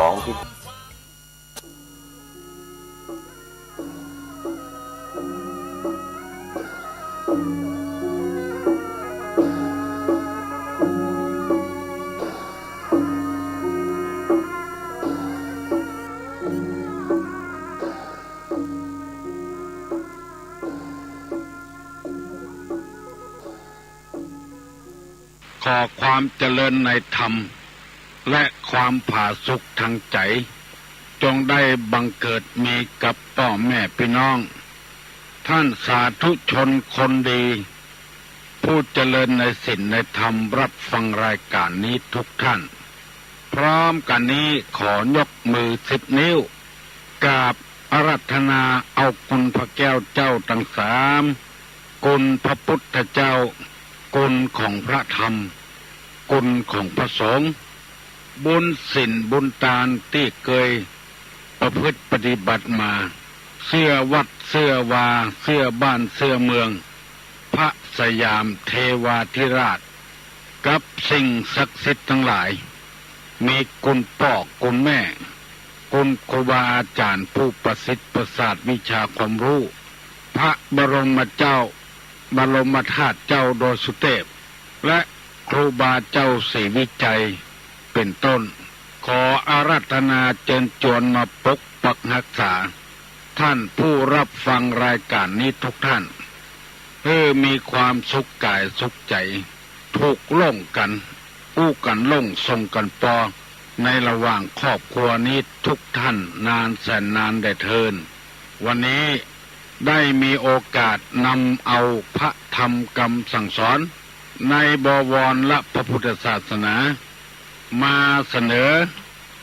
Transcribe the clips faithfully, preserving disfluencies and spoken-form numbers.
ของที่ ขอความเจริญในธรรม และความผาสุกทางใจ๋ จงได้บังเกิดมีกับป้อแม่ปี้น้อง ท่านสาธุชนคนดี ผู้เจริญในศีลในธรรม รับฟังรายก๋านนี้ทุกท่าน พร้อมกั๋นนี้ขอยกมือสิบนิ้ว กราบอาราธนาเอาคุณพระแก้วเจ้าตังสาม คุณพระพุทธเจ้า คุณของพระธรรม คุณของพระสงฆ์ บุญศีลบุญตานตี้เกยประพฤติปฏิบัติมา เสื้อวัดเสื้อวา เสื้อบ้านเสื้อเมือง พระสยามเทวาธิราช กับสิ่งศักดิ์สิทธิ์ตังหลาย มีคุณป้อคุณแม่ คุณครูบาอาจ๋ารย์ผู้ประสิทธิ์ประสาทวิชาความฮู้ พระบรมเจ้า บรมธาตุเจ้าดอยสุเตพ และครูบาเจ้าศรีวิชัย เป๋นต้น ขออาราธนาเจิญจวนมาปกปักฮักษา ท่านผู้รับฟังรายก๋านนี้ทุกท่าน หื้อมีความสุขก๋ายสุขใจ๋ ถูกโล่งกั๋น อู้กั๋นโล่งส่งกั๋นปอ ในระหว่างครอบครัวนี้ทุกท่านนานแสนนานแด่เทอญ วันนี้ได้มีโอกาสนำเอาพระธรรมกำสั่งสอน ในบวรละพระพุทธศาสนา มาเสนอ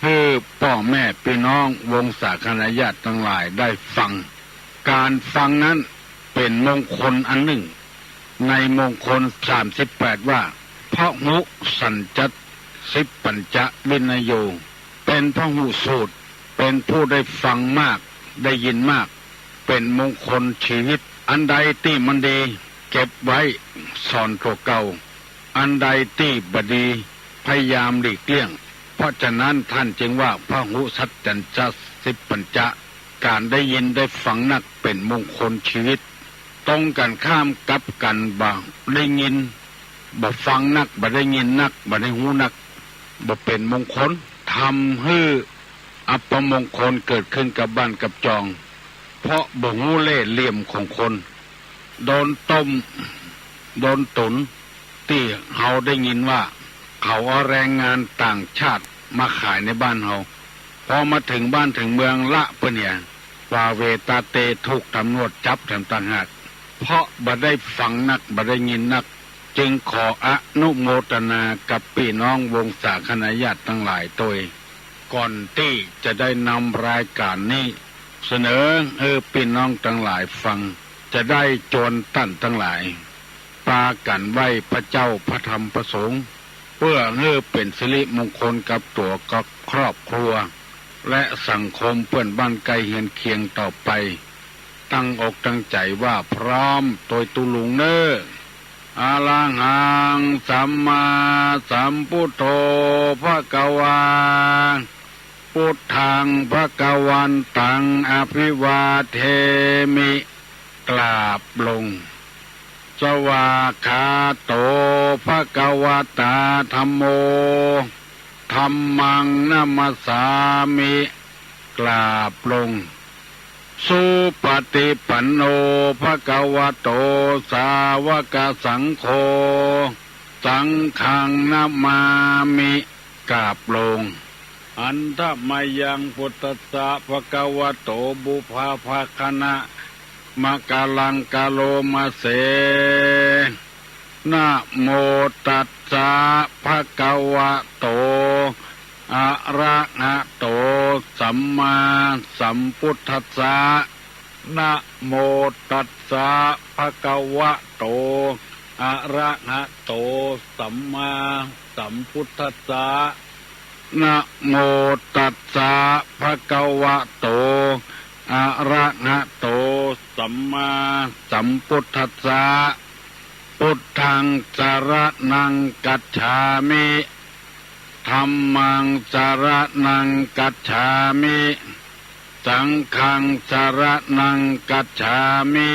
หื้อป้อแม่ปี้น้องวงศาคณาญาติตังหลายได้ฟัง ก๋านฟังนั้นเป๋นมงคลอันนึ่ง ในมงคลสามสิบแปดว่า พหุสัญจัสสิปัญจะวินโย เป๋นพหุสูตร เป๋นผู้ได้ฟังมาก ได้ยินมาก เป๋นมงคลชีวิต อันใดตี้มันดี เก็บไว้สอนตั๋วเก่า อันใดตี้บ่ดี พยายามหลีกเลี่ยง เพราะฉะนั้นท่านจึงว่า พหุสัญจัสสิปัญจะ ก๋านได้ยินได้ฟังนักเป๋นมงคลชีวิต ตรงกั๋นข้ามกลับกั๋น บ่ได้ยิน บ่ฟังนัก บ่ได้ยินนัก บ่ได้ฮู้นัก บ่เป๋นมงคล ทำหื้ออัปมงคลเกิดขึ้นกับบ้านกับจอง เพราะบ่ฮู้เล่ห์เหลี่ยมของคน โดนต้ม โดนตุ๋น ตี้เฮาได้ยินว่า เขาเอาแรงงานต่างชาติมาขายในบ้านเฮา พอมาเถิงบ้านเถิงเมืองละเปิ้นเหีย วาเวตาเต ถูกตำรวจจับแถมต่างหาก เพราะบ่ได้ฟังนัก บ่ได้ยินนัก จึงขออนุโมทนากับปี้น้องวงศาคณาญาติตังหลายตวย ก่อนตี้จะได้นำรายก๋านนี้เสนอหื้อปี้น้องตังหลายฟัง จะได้จวนต้านตังหลาย ปากั๋นไหว้พระเจ้าพระธรรมพระสงฆ์ เปื้อหื้อเป๋นสิริมงคลกับตั๋วกับครอบครัว และสังคมเปื้อนบ้านใก้เฮือนเคียงต่อไป ตั้งอกตั้งใจ๋ว่าพร้อมตวยตุ๊ลุงเน่อ อะระหังสัมมาสัมพุทโธภะคะวา พุทธังภะคะวันตังอะภิวาเทมิ กราบลง สวากขาโตภะคะวะตาธัมโม ธัมมังนะมัสสามิ กราบลง สุปะฏิปันโนภะคะวะโตสาวะกะสังโฆ สังฆังนะมามิ กราบลง หันทะมะยังพุทธัสสะภะคะวะโตปุพพะภะคะนะมะกะลังกะโลมะเส นะโมตัสสะภะคะวะโต อะระหะโต สัมมาสัมพุทธัสสะ นะโมตัสสะภะคะวะโต อะระหะโต สัมมาสัมพุทธัสสะ นะโมตัสสะภะคะวะโต อะระหะโต สัมมาสัมพุทธัสสะ พุทธังสะระณังคัจฉามิ ธัมมังสรณังคัจฉามิ สังฆังสรณังคัจฉามิ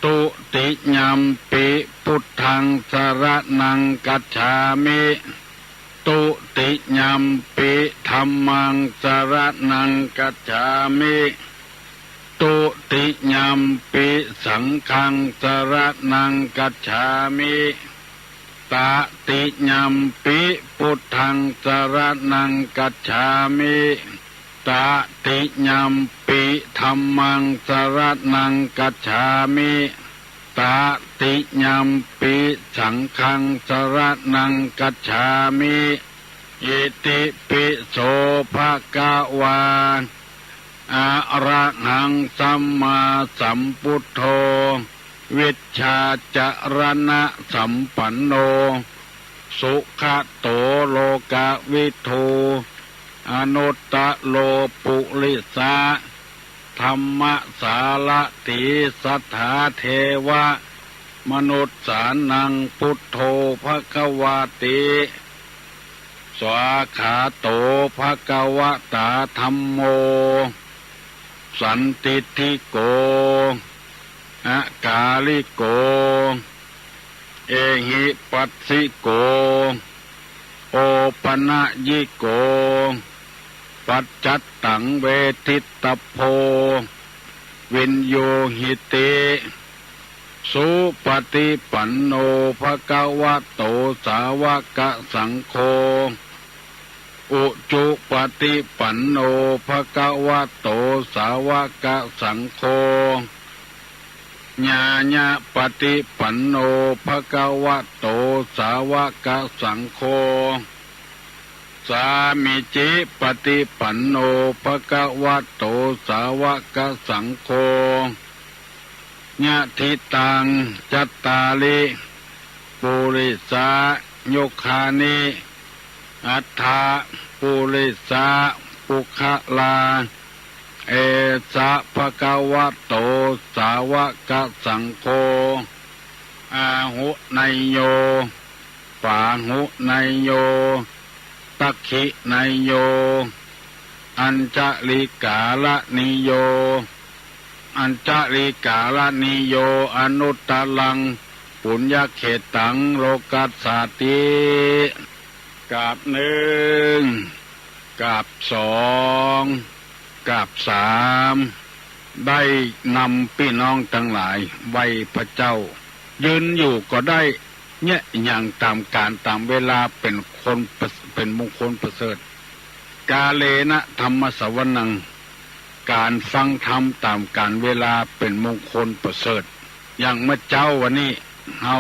ทุติยัมปิ พุทธังสรณังคัจฉามิ ทุติยัมปิ ธัมมังสรณังคัจฉามิ ทุติยัมปิ สังฆังสรณังคัจฉามิ ตติยัมปิ พุทธังสรณังคัจฉามิ ตติยัมปิ ธัมมังสรณังคัจฉามิ ตติยัมปิ สังฆังสรณังคัจฉามิ อิติปิโสภะคะวา อะระหังสัมมาสัมพุทโธ วิชชาจรณะสัมปันโน สุขะโตโลกะวิทู อนุตตะโรปุริสะ ธัมมะสารถี สัทธาเทวะมนุสสานัง พุทโธภะคะวาติ สวาขาโตภะคะวะตา ธัมโม สันทิฏฐิโก อะกาลิโก เอหิปัสสิโก โอปะนะยิโก ปัจจัตตังเวทิตตะโพ วินยูหิติ สุปะฏิปันโน ภะคะวะโต สาวะกะสังโฆ อุจุปะฏิปันโน ภะคะวะโต สาวะกะสังโฆ ญาญะปะฏิปันโน ภะคะวะโต สาวะกะสังโฆ สามีจิปะฏิปันโน ภะคะวะโต สาวะกะสังโฆ ยะถิตัง จัตตาริ ปุริสายุคานิ อัตถะ ปุริสะปุคคลา เอสะ ภะคะวะโต สาวะกะสังโฆ อาหุเนยโย ปาหุเนยโย ตักขิเนยโย อัญชะลีกาละนีโย อัญชะลีกาละนีโย อนุตตะรัง ปุญญะเขตัง โลกัสสาติ กราบนึ่ง กราบสอง กราบสาม ได้นำปี้น้องตังหลายไหว้พระเจ้า ยืนอยู่ก็ได้ เยียะหยั่งต๋ามก๋าลต๋ามเวลา เป๋นคนประ เป๋นมงคลประเสริฐ กาเลนะธัมมะสะวะนัง ก๋าลฟังธรรมต๋ามก๋าลเวลาเป๋นมงคลประเสริฐ อย่างเมื่อเจ๊าวันนี้ เฮา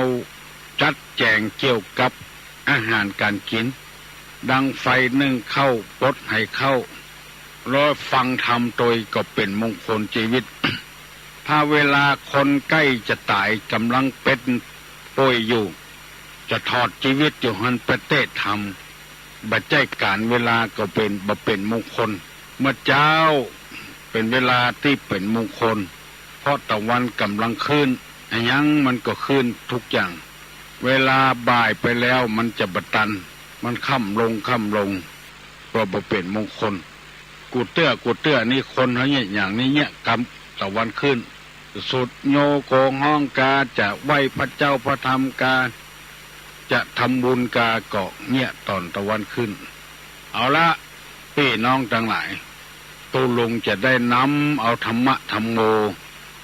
จัดแจ๋งเกี่ยวกับอาหารก๋านกิ๋น ดังไฟนึ่งข้าว ปดไหข้าว แล้วฟังธรรมตวยก็เป๋นมงคลจีวิต ถ้าเวลาคนใก้จะต๋าย ก๋ำลังเป๋นป่วยอยู่ จะถอดจีวิตอยู่หั้น ไปเต๊ะธรรม บ่ใจ้ก๋าลเวลาก็เป๋น บ่เป๋นมงคล เมื่อเจ๊าเป๋นเวลาตี้เป๋นมงคล เพราะตะวันก๋ำลังขึ้น อะหยังมันก็ขึ้นทุกอย่าง เวลาบ่ายไปแล้วมันจะบ่ตัน มันค่ำลงค่ำลง ก็บ่เป๋นมงคล กู้เตื้อกู้เตื้อนี่คนเฮาเยียะหยั่งนี้เยียะกำตะวันขึ้น สวดโยโกฮ้องกา จะไหว้พระเจ้าพระธรรมกา จะทำบุญกา ก็เยียะต๋อนตะวันขึ้น เอาละ ปี้น้องตังหลาย ตุ๊ลุงจะได้นำเอาธัมมะธัมโม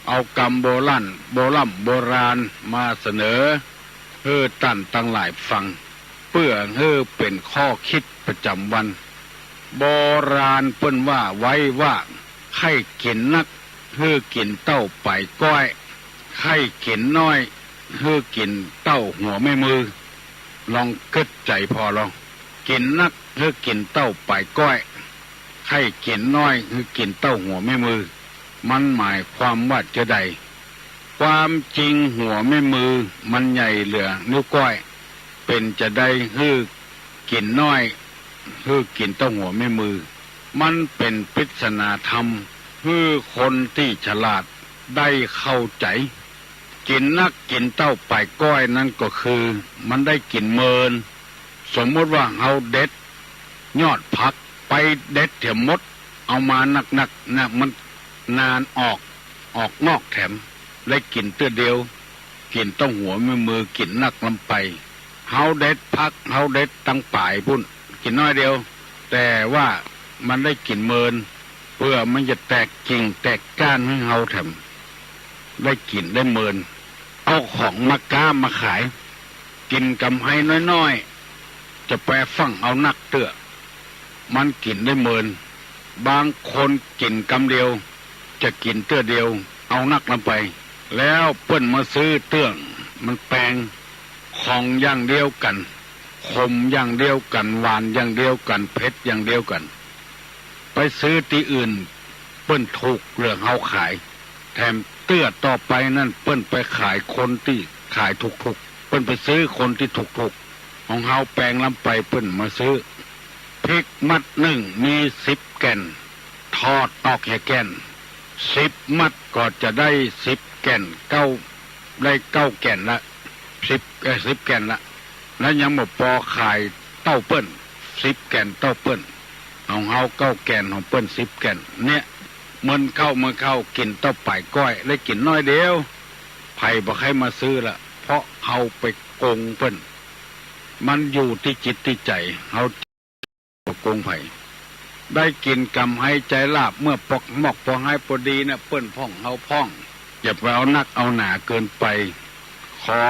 เอากำโบราณ โบร่ำโบราณมาเสนอหื้อต้านตังหลายฟัง เปื้อหื้อเป๋นข้อคิดประจ๋ำวัน โบราณเปิ้นว่าไว้ว่า ใค่กิ๋นนัก หื้อกิ๋นเต้าป๋ายก้อย ใค่กิ๋นน้อย หื้อกิ๋นเต้าหัวแม่มือ ลองกึ๊ดใจ๋ผ่อลอง กิ๋นนัก หื้อกิ๋นเต้าป๋ายก้อย ใค่กิ๋นน้อย หื้อกิ๋นเต้าหัวแม่มือ มันหมายความว่าจาใด ความจริงหัวแม่มือมันใหญ่เหลือนิ้วก้อย เป๋นจาใดหื้อกิ๋นน้อย หื้อกิ๋นเต้าหัวแม่มือ มันเป๋นปริศนาธรรม หื้อคนตี้ฉลาดได้เข้าใจ๋ กิ๋นนักกิ๋นเต้าป๋ายก้อยนั้นก็คือ มันได้กิ๋นเมิน สมมุติว่าเฮาเด็ดยอดผักไปเด็ดแถมหมด เอามานักๆ นะ มันนานออก ออกนอกแถม ได้กิ๋นเตื้อเดียว กิ๋นเต้าหัวแม่มือ กิ๋นนักลำไป เฮาเด็ดผัก เฮาเด็ดตังป๋ายปู้น กิ๋นน้อยเดียว แต่ว่ามันได้กิ๋นเมิน เปื้อมันจะแตกกิ่งแตกก้านหื้อเฮาแถม ได้กิ๋นได้เมิน เอาของมาก๊ามาขาย กิ๋นกำไรน้อยๆ จะไปฟั่งเอานักเตื้อ มันกิ๋นได้เมิน บางคนกิ๋นกำเดียว จะกิ๋นเตื้อเดียว เอานักลำไป แล้วเปิ้นมาซื้อเตื้อง มันแปง ของอย่างเดียวกั๋น ขมอย่างเดียวกั๋น หวานอย่างเดียวกั๋น เผ็ดอย่างเดียวกั๋น ไปซื้อตี้อื่น เปิ้นถูกเหลือเฮาขาย แถมเตื้อต่อไปนั้นเปิ้นไปขายคนตี้ขายถูกๆ เปิ้นไปซื้อคนตี้ถูกๆ ของเฮาแปงลำไปเปิ้นมาซื้อ พริกมัดนึ่งมีสิบแก่น ทอดออกแหแก่น สิบมัดก็จะได้สิบแก่น เก้า ได้เก้าแก่นละ สิบ เอ่อ สิบแก่นละ แล้วยังบ่ปอขายเต้าเปิ้น สิบแก่นเต้าเปิ้น ของเฮาเก้าแก่น ของเปิ้นสิบแก่น เนี่ย เมินเข้า เมินเข้า กิ๋นเต้าป๋ายก้อย ได้กิ๋นน้อยเดียว ใผบ่ใค่มาซื้อละ เพราะเฮาไปโกงเปิ้น มันอยู่ตี้จิตตี้ใจ๋ เฮาบ่โกงใผ ได้กิ๋นก๋ำไรใจ๋หลาบ เมื่อปอกมอกปอกฮายปอดีเนี่ย เปิ้นพ่องเฮาพ่อง อย่าไปเอานักเอาหนาเกินไป ขอ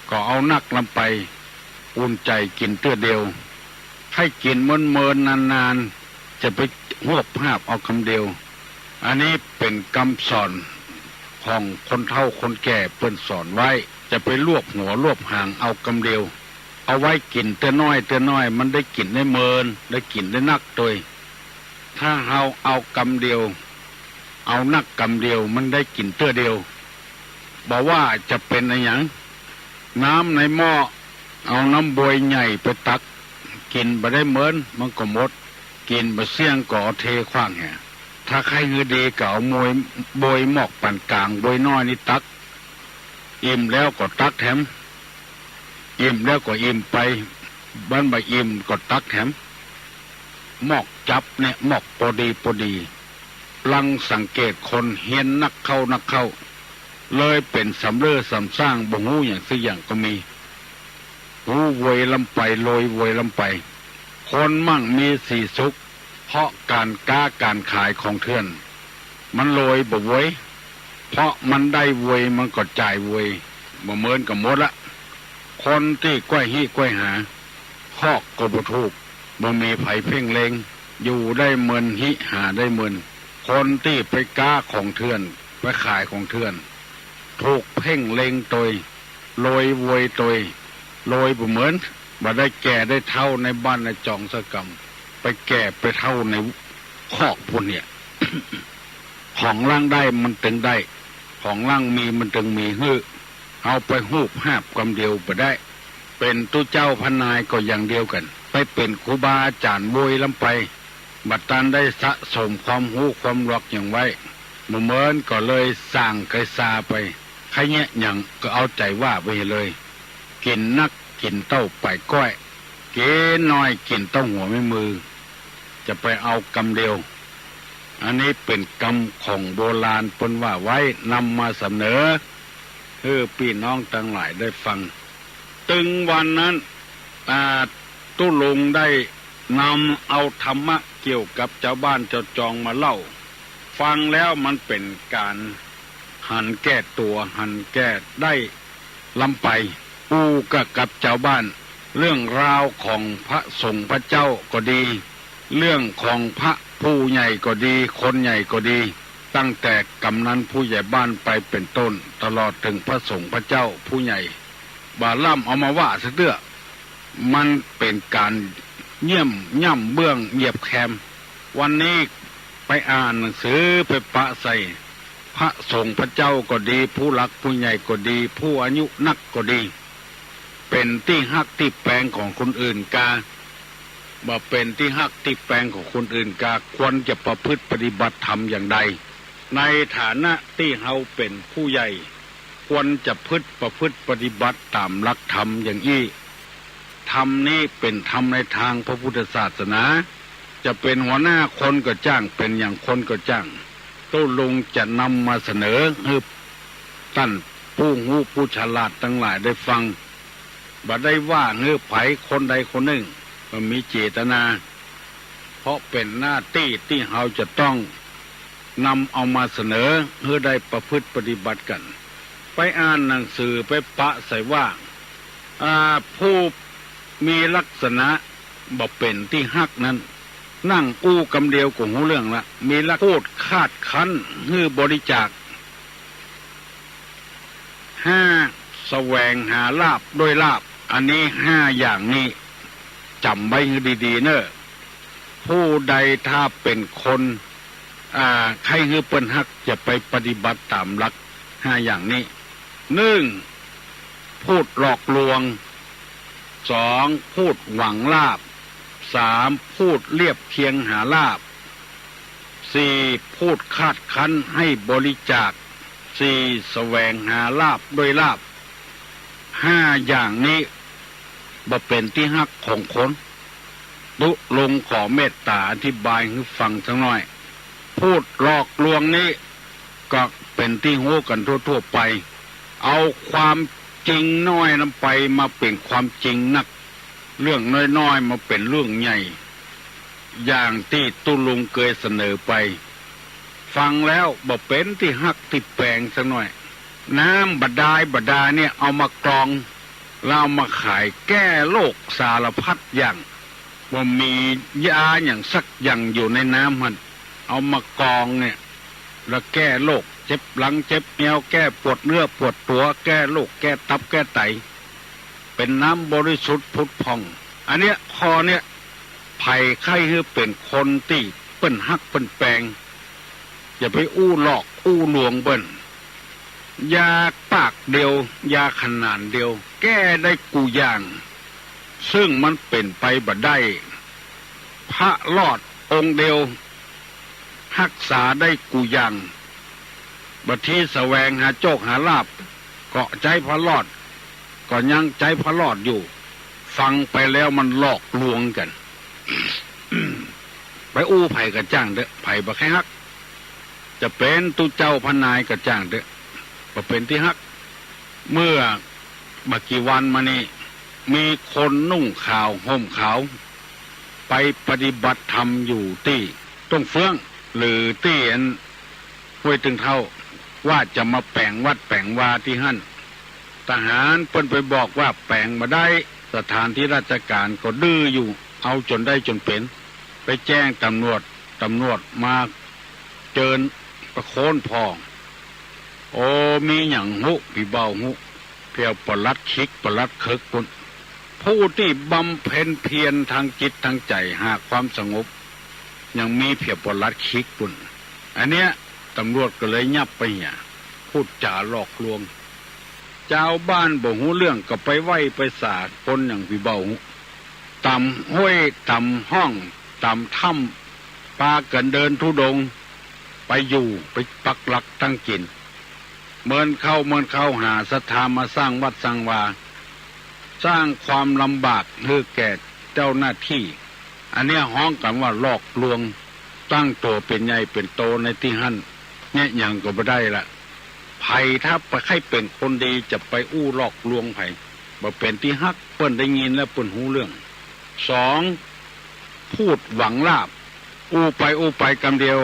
ก็เอานักลำไป อุ่นใจ๋กิ๋นเตื้อเดียว ใค่กิ๋นเมินๆ นานๆ จะไปฮวบหาบเอากำเดียว อันนี้เป๋นกำสอนของคนเฒ่าคนแก่เปิ้นสอนไว้ จะไปรวบหัวรวบหางเอากำเดียว เอาไว้กิ๋นเตื้อน้อยเตื้อน้อย มันได้กิ๋นได้เมิน ได้กิ๋นได้นักตวย ถ้าเฮาเอากำเดียว เอานักกำเดียว มันได้กิ๋นเตื้อเดียว บ่ว่าจะเป๋นอะหยัง น้ำในหม้อ เอาน้ำบวยใหญ่ไปตัก กิ๋นบ่ได้เมิน มันก็หมด กิ๋นบ่เสี้ยงก็เอาเทขว้างแห ถ้าใค่หื้อดีก็เอาบวย บวยหมอกปานก๋าง บวยน้อยนี่ตัก อิ่มแล้วก็ตักแถม อิ่มแล้วก็อิ่มไป บันบ่อิ่มก็ตักแถม หมอกจับเนี่ย หมอกปอดีปอดี ลังสังเกตคนเฮียนนักเข้านักเข้า เลยเป๋นสำเริ้อสำซ้าง บ่ฮู้หยังสักอย่างก็มี ฮู้โวยลำไป โลยโวยลำไป คนมั่งมีสีสุข เพราะก๋านก๊าก๋านขายของเถื่อน มันโลยบ่โวย เพราะมันได้โวยมันก็จ่ายโวย บ่เมินก็หมดละ คนตี้ก้อยฮี้ก้อยหา คอกก็บ่ถูก บ่มีใผเพ่งเล็ง อยู่ได้เมิน ฮิหาได้เมิน คนตี้ไปก๊าของเถื่อน ไปขายของเถื่อน ถูกเพ่งเล็งตวย โลยโวยตวย โลยบ่เมิน บ่ได้แก่ได้เฒ่าในบ้านในจองสักกำ ไปแก่ไปเฒ่าในคอกปู้นเนี่ย ของหลังได้มันตึงได้ ของหลังมีมันตึงมีหื้อ เฮาไปฮูบหาบกำเดียวบ่ได้ เป๋นตุ๊เจ้าพระนายก็อย่างเดียวกั๋น ไปเป๋นครูบาอาจ๋ารย์โวยลำไป บ่ตันได้สะสมความฮู้ความหลอกหยังไว้ บ่เมินก็เลยส่างไกซาไป ใค่เยียะหยังก็เอาใจ๋ว่าไปเลย กิ๋นนักกิ๋นเต้าป๋ายก้อย กิ๋นน้อยกิ๋นเต้าหัวแม่มือ จะไปเอากำเดียว อันนี้เป๋นกำของโบราณเปิ้นว่าไว้ นำมาเสนอ หื้อปี้น้องตังหลายได้ฟัง ตึงวันนั้น อ่า ตุ๊ลุงได้นำเอาธรรมะเกี่ยวกับจาวบ้านจาวจองมาเล่า ฟังแล้วมันเป๋นก๋านหันแก่ตั๋ว หันแก่ได้ลำไป อู้กะกับจาวบ้าน เรื่องราวของพระสงฆ์พระเจ้าก็ดี เรื่องของพระผู้ใหญ่ก็ดี คนใหญ่ก็ดี ตั้งแต่กำนันผู้ใหญ่บ้านไปเป๋นต้น ตลอดเถิงพระสงฆ์พระเจ้าผู้ใหญ่ บ่ล้ำเอามาว่าสักเตื้อ มันเป๋นก๋านเยี่ยมย่ำเบื้องเหยียบแคม วันนี้ไปอ่านหนังสือไปปะใส่ พระสงฆ์พระเจ้าก็ดี ผู้หลักผู้ใหญ่ก็ดี ผู้อายุนักก็ดี เป๋นตี้ฮักตี้แปงของคนอื่นกา บ่เป๋นตี้ฮักตี้แปงของคนอื่นกา ควรจะประพฤติปฏิบัติธรรมอย่างใด ในฐานะตี้เฮาเป๋นผู้ใหญ่ ควรจะพฤติ ประพฤติปฏิบัติต๋ามหลักธรรมอย่างอี้ ธรรมนี้เป๋นธรรมในตางพระพุทธศาสนา จะเป๋นหัวหน้าคนก็จ้าง เป๋นอย่างคนก็จ้าง ตุ๊ลุงจะนำมาเสนอหื้อต้านผู้ฮู้ผู้ฉลาดตังหลายได้ฟัง บ่ได้ว่าหื้อใผคนใดคนนึ่ง บ่มีเจตนา เพราะเป๋นหน้าตี้ตี้เฮาจะต้องนำเอามาเสนอหื้อได้ประพฤติปฏิบัติกั๋น ไปอ่านหนังสือไปปะใส่ว่า อ่า ผู้มีลักษณะบ่เป๋นตี้ฮักนั้น นั่งอู้กำเดียวก็ฮู้เรื่องละ มีลักษณะพูดคาดคั้นหื้อบริจาค ห้า แสวงหาลาภด้วยลาภ อันนี้ห้าอย่างนี้จ๋ำไว้หื้อดีๆ เน่อ ผู้ใดถ้าเป๋นคน อ่า ใค่หื้อเปิ้นฮัก จะไปปฏิบัติต๋ามหลักห้าอย่างนี้ นึ่ง พูดหลอกลวง สอง พูดหวังลาภ สาม พูดเลียบเคียงหาลาภ สี่ พูดคาดคั้นหื้อบริจาค สี่ แสวงหาลาภด้วยลาภ ห้าอย่างนี้บ่เป๋นตี้ฮักของคน ตุ๊ลุงขอเมตต๋าอธิบายหื้อฟังสักหน้อย พูดหลอกลวงนี้ก็เป๋นตี้ฮู้กั๋นทั่วๆ ไป เอาความจริงน้อยนำไปมาเป๋นความจริงนัก เรื่องน้อยๆ มาเป๋นเรื่องใหญ่ อย่างตี้ตุ๊ลุงเกยเสนอไป ฟังแล้วบ่เป๋นตี้ฮักตี้แปงสักหน้อย น้ำบาดาลบาดาลเนี่ยเอามากรอง แล้วเอามาขายแก้โรคสารพัดอย่าง บ่มียาอย่างสักอย่างอยู่ในน้ำหั้น เอามากรองเนี่ย แล้วแก้โรคเจ็บหลังเจ็บเอว แก้ปวดเนื้อปวดตั๋ว แก้โรค แก้ตับแก้ไต เป๋นน้ำบริสุทธิ์ผุดผ่อง อันเนี้ย ข้อเนี้ย ใผใค่หื้อเป๋นคนตี้เปิ้นฮักเปิ้นแปง อย่าไปอู้หลอกอู้ลวงเปิ้น ยาปากเดียว ยาขนานเดียว แก้ได้กู้อย่าง ซึ่งมันเป๋นไปบ่ได้ พระรอดองค์เดียว ฮักษาได้กู้อย่าง บางทีแสวงหาโจคหาลาภ ก็ใจ๊พระรอด ก็ยังใจ๊พระรอดอยู่ ฟังไปแล้วมันหลอกลวงกั๋น ไปอู้ใผก็จ้างเต๊อะ ใผบ่ใค่ฮัก จะเป๋นตุ๊เจ้าพระนายก็จ้างเต๊อะ บ่เป๋นตี้ฮัก เมื่อบ่กี่วันมานี้ มีคนนุ่งขาวห่มขาว ไปปฏิบัติธรรมอยู่ตี้ต้งเฟื้อง หรือตี้อันห้วยตึงเถ้า ว่าจะมาแป๋งวัดแป๋งวาตี้หั้น ทหารเปิ้นไปบอกว่าแป๋งบ่ได้ สถานที่ราชก๋านก็ดื้ออยู่ เอาจ๋นได้จ๋นเป๋น ไปแจ้งตำรวจ ตำรวจมาเจิญประโคนผ่อ โอ้ มีหยังฮู้ ปี้เบาฮู้ เผียปลัดคิกปลัดเคิกปุ้น ผู้ตี้บำเพ็ญเพียรตางจิตตางใจ๋หาความสงบ ยังมีเผียปลัดคิกปุ้น อันเนี้ย ตำรวจก็เลยยับไปเหีย พูดจ๋าหลอกลวง จาวบ้านบ่ฮู้เรื่องก็ไปไหว้ไปสาคนอย่างปี้เบาฮู้ ต๋ามห้วย ต๋ามฮ่อง ต๋ามถ้ำ ปากั๋นเดินธุดงค์ ไปอยู่ ไปปักหลักตั้งกิ๋น เมินเข้า เมินเข้าหาศรัทธามาสร้างวัดสร้างวา สร้างความลำบากหื้อแก่เจ้าหน้าตี้ อันเนี้ยฮ้องกั๋นว่าหลอกลวง ตั้งตั๋วเป๋นใหญ่เป๋นโตในตี้หั้น เยียะหยังก็บ่ได้ละ ใผถ้าใค่เป๋นคนดีจะไปอู้หลอกลวงใผ บ่เป๋นตี้ฮัก เปิ้นได้ยินแล้วเปิ้นฮู้เรื่อง สอง พูดหวังลาภ อู้ไปอู้ไปกำเดียว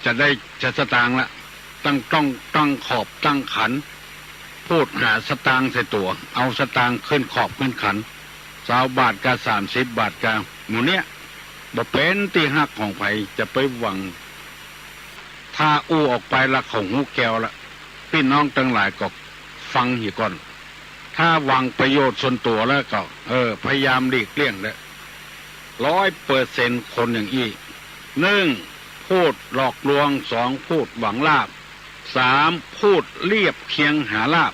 จะได้ จะสตางค์ละ ตั้งต้อง ตั้งขอบตั้งขัน พูดหาสตางค์ใส่ตั๋ว เอาสตางค์ขึ้นขอบขึ้นขัน ซาวบาทกา สามสิบบาทกา หมู่เนี้ย บ่เป๋นตี้ฮักของใผ จะไปหวัง ถ้าอู้ออกไปละเขาหูแก้วละ ปี้น้องตังหลายก็ฟังเหียก่อน ถ้าหวังประโยชน์ส่วนตั๋วแล้วก็ เออ พยายามหลีกเลี่ยงเต๊อะ ร้อยเปอร์เซ็นต์ คนอย่างอี้ นึ่ง พูดหลอกลวง สอง พูดหวังลาภ สาม พูดเลียบเคียงหาลาภ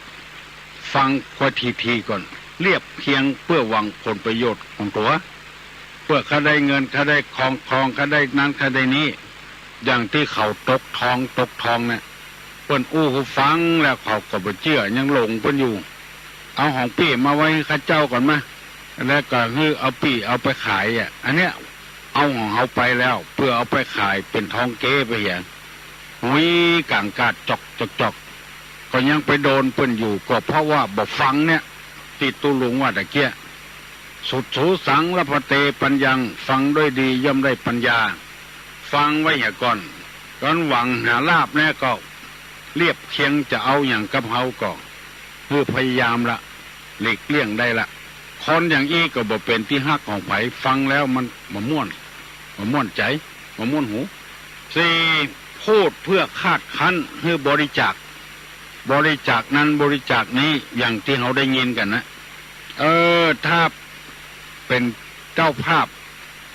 ฟังข้อทีๆ ก่อน เลียบเคียงเปื้อหวังผลประโยชน์ของตั๋ว เปื้อข้าได้เงิน ข้าได้คอง คอง ข้าได้นั้น ข้าได้นี้ อย่างตี้เขาตกทอง ตกทองเนี่ย เปิ้นอู้หื้อฟังแล้วเขาก็บ่เจื้อ ยังหลงเปิ้นอยู่ เอาของปี้มาไว้หื้อข้าเจ้าก่อนมา แล้วก็หื้อเอาปี้เอาไปขายอะ อันเนี้ย เอาของเฮาไปแล้ว เปื้อเอาไปขายเป๋นทองเก๊ไปเหีย หุยก๋างกาดจอกจอกจอก ก็ยังไปโดนเปิ้นอยู่ ก็เพราะว่าบ่ฟังเนี่ย ตี้ตุ๊ลุงว่าตะเกีย สุดสูสัง ละพันเต ปัญญัง ฟังด้วยดีย่อมได้ปัญญา ฟังไว้เหียก่อน ก่อนหวังหาลาภเนี่ยก็ เรียบเคียงจะเอาหยังกับเฮาก็ หื้อพยายามละ หลีกเลี่ยงได้ละ คนอย่างอี้ก็บ่เป๋นตี้ฮักของใผ ฟังแล้วมันบ่ม่วน บ่ม่วนใจ๋ บ่ม่วนหู สี่ พูดเพื่อคาดคั้นหื้อบริจาค บริจาคนั้นบริจาคนี้ อย่างตี้เฮาได้ยินกั๋นนะ เออ ถ้าเป๋นเจ้าภาพ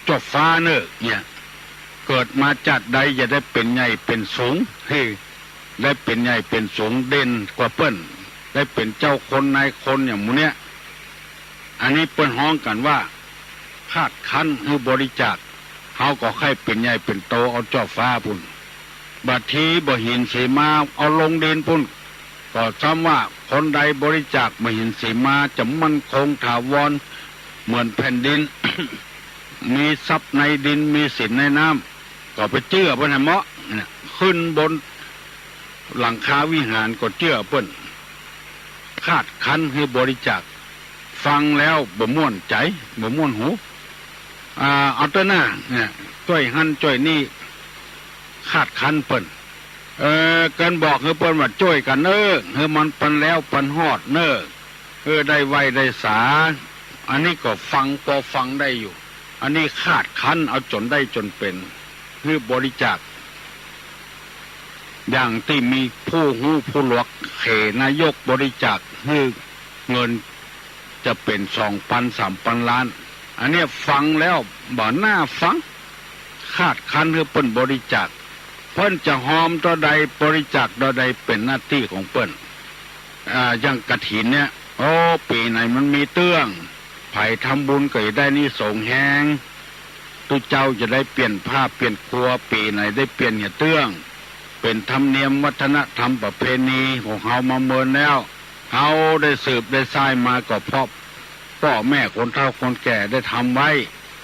จอมฟ้าเน่อเนี่ย เกิดมาจาติใดอย่าได้เป๋นใหญ่เป๋นสูง หื้อได้เป๋นใหญ่เป๋นสูง เด่นกว่าเปิ้น ได้เป๋นเจ้าคนนายคนอย่างหมู่เนี้ย อันนี้เปิ้นฮ้องกั๋นว่า คาดคั้นหื้อบริจาค เฮาก็ใค่เป๋นใหญ่เป๋นโตเอาจอมฟ้าปู้น บางทีบ่หินสีมาเอาลงดินปู้น ก็ซ้ำว่าคนใดบริจาคบ่หินสีมาจะมั่นคงถาวร เหมือนแผ่นดิน มีทรัพย์ในดิน มีสินในน้ำ ก็ไปเจื้อเปิ้นหั้นเหมาะ เนี่ย ขึ้นบนหลังคาวิหารก็เจื้อเปิ้น คาดคั้นหื้อบริจาค ฟังแล้วบ่ม่วนใจ๋ บ่ม่วนหู อ่า เอาเต๊อะหน้า เนี่ย จ้วยหั้นจ้วยนี่ คาดคั้นเปิ้น เออ เกินบอกหื้อเปิ้นว่าจ้วยกั๋นเน่อ หื้อมันปันแล้วปันฮอดเน่อ เออ ได้ไหว้ได้สา อันนี้ก็ฟัง ปอฟังได้อยู่ อันนี้คาดคั้นเอาจ๋นได้จ๋นเป๋น หื้อบริจาค อย่างตี้มีผู้ฮู้ผู้หลวกเขนายกบริจาคหื้อเงิน จะเป๋นสองปันสามปันล้าน อันเนี้ยฟังแล้วบ่น่าฟัง คาดคั้นหื้อเปิ้นบริจาค เปิ้นจะฮอมเต้าใดบริจาคเต้าใดเป๋นหน้าตี้ของเปิ้น อ่า อย่างกฐินเนี่ย โอ้ ปี๋ไหนมันมีเตื้อง ใผทำบุญก็จะได้อานิสงส์แฮง ตุ๊เจ้าจะได้เปลี่ยนผ้าเปลี่ยนครัว ปี๋ไหนได้เปลี่ยนเหียเตื้อง เป๋นธรรมเนียมวัฒนธรรมประเพณีของเฮามาเมินแล้ว เฮาได้สืบได้สานมาก็เพราะป้อแม่คนเฒ่าคนแก่ได้ทำไว้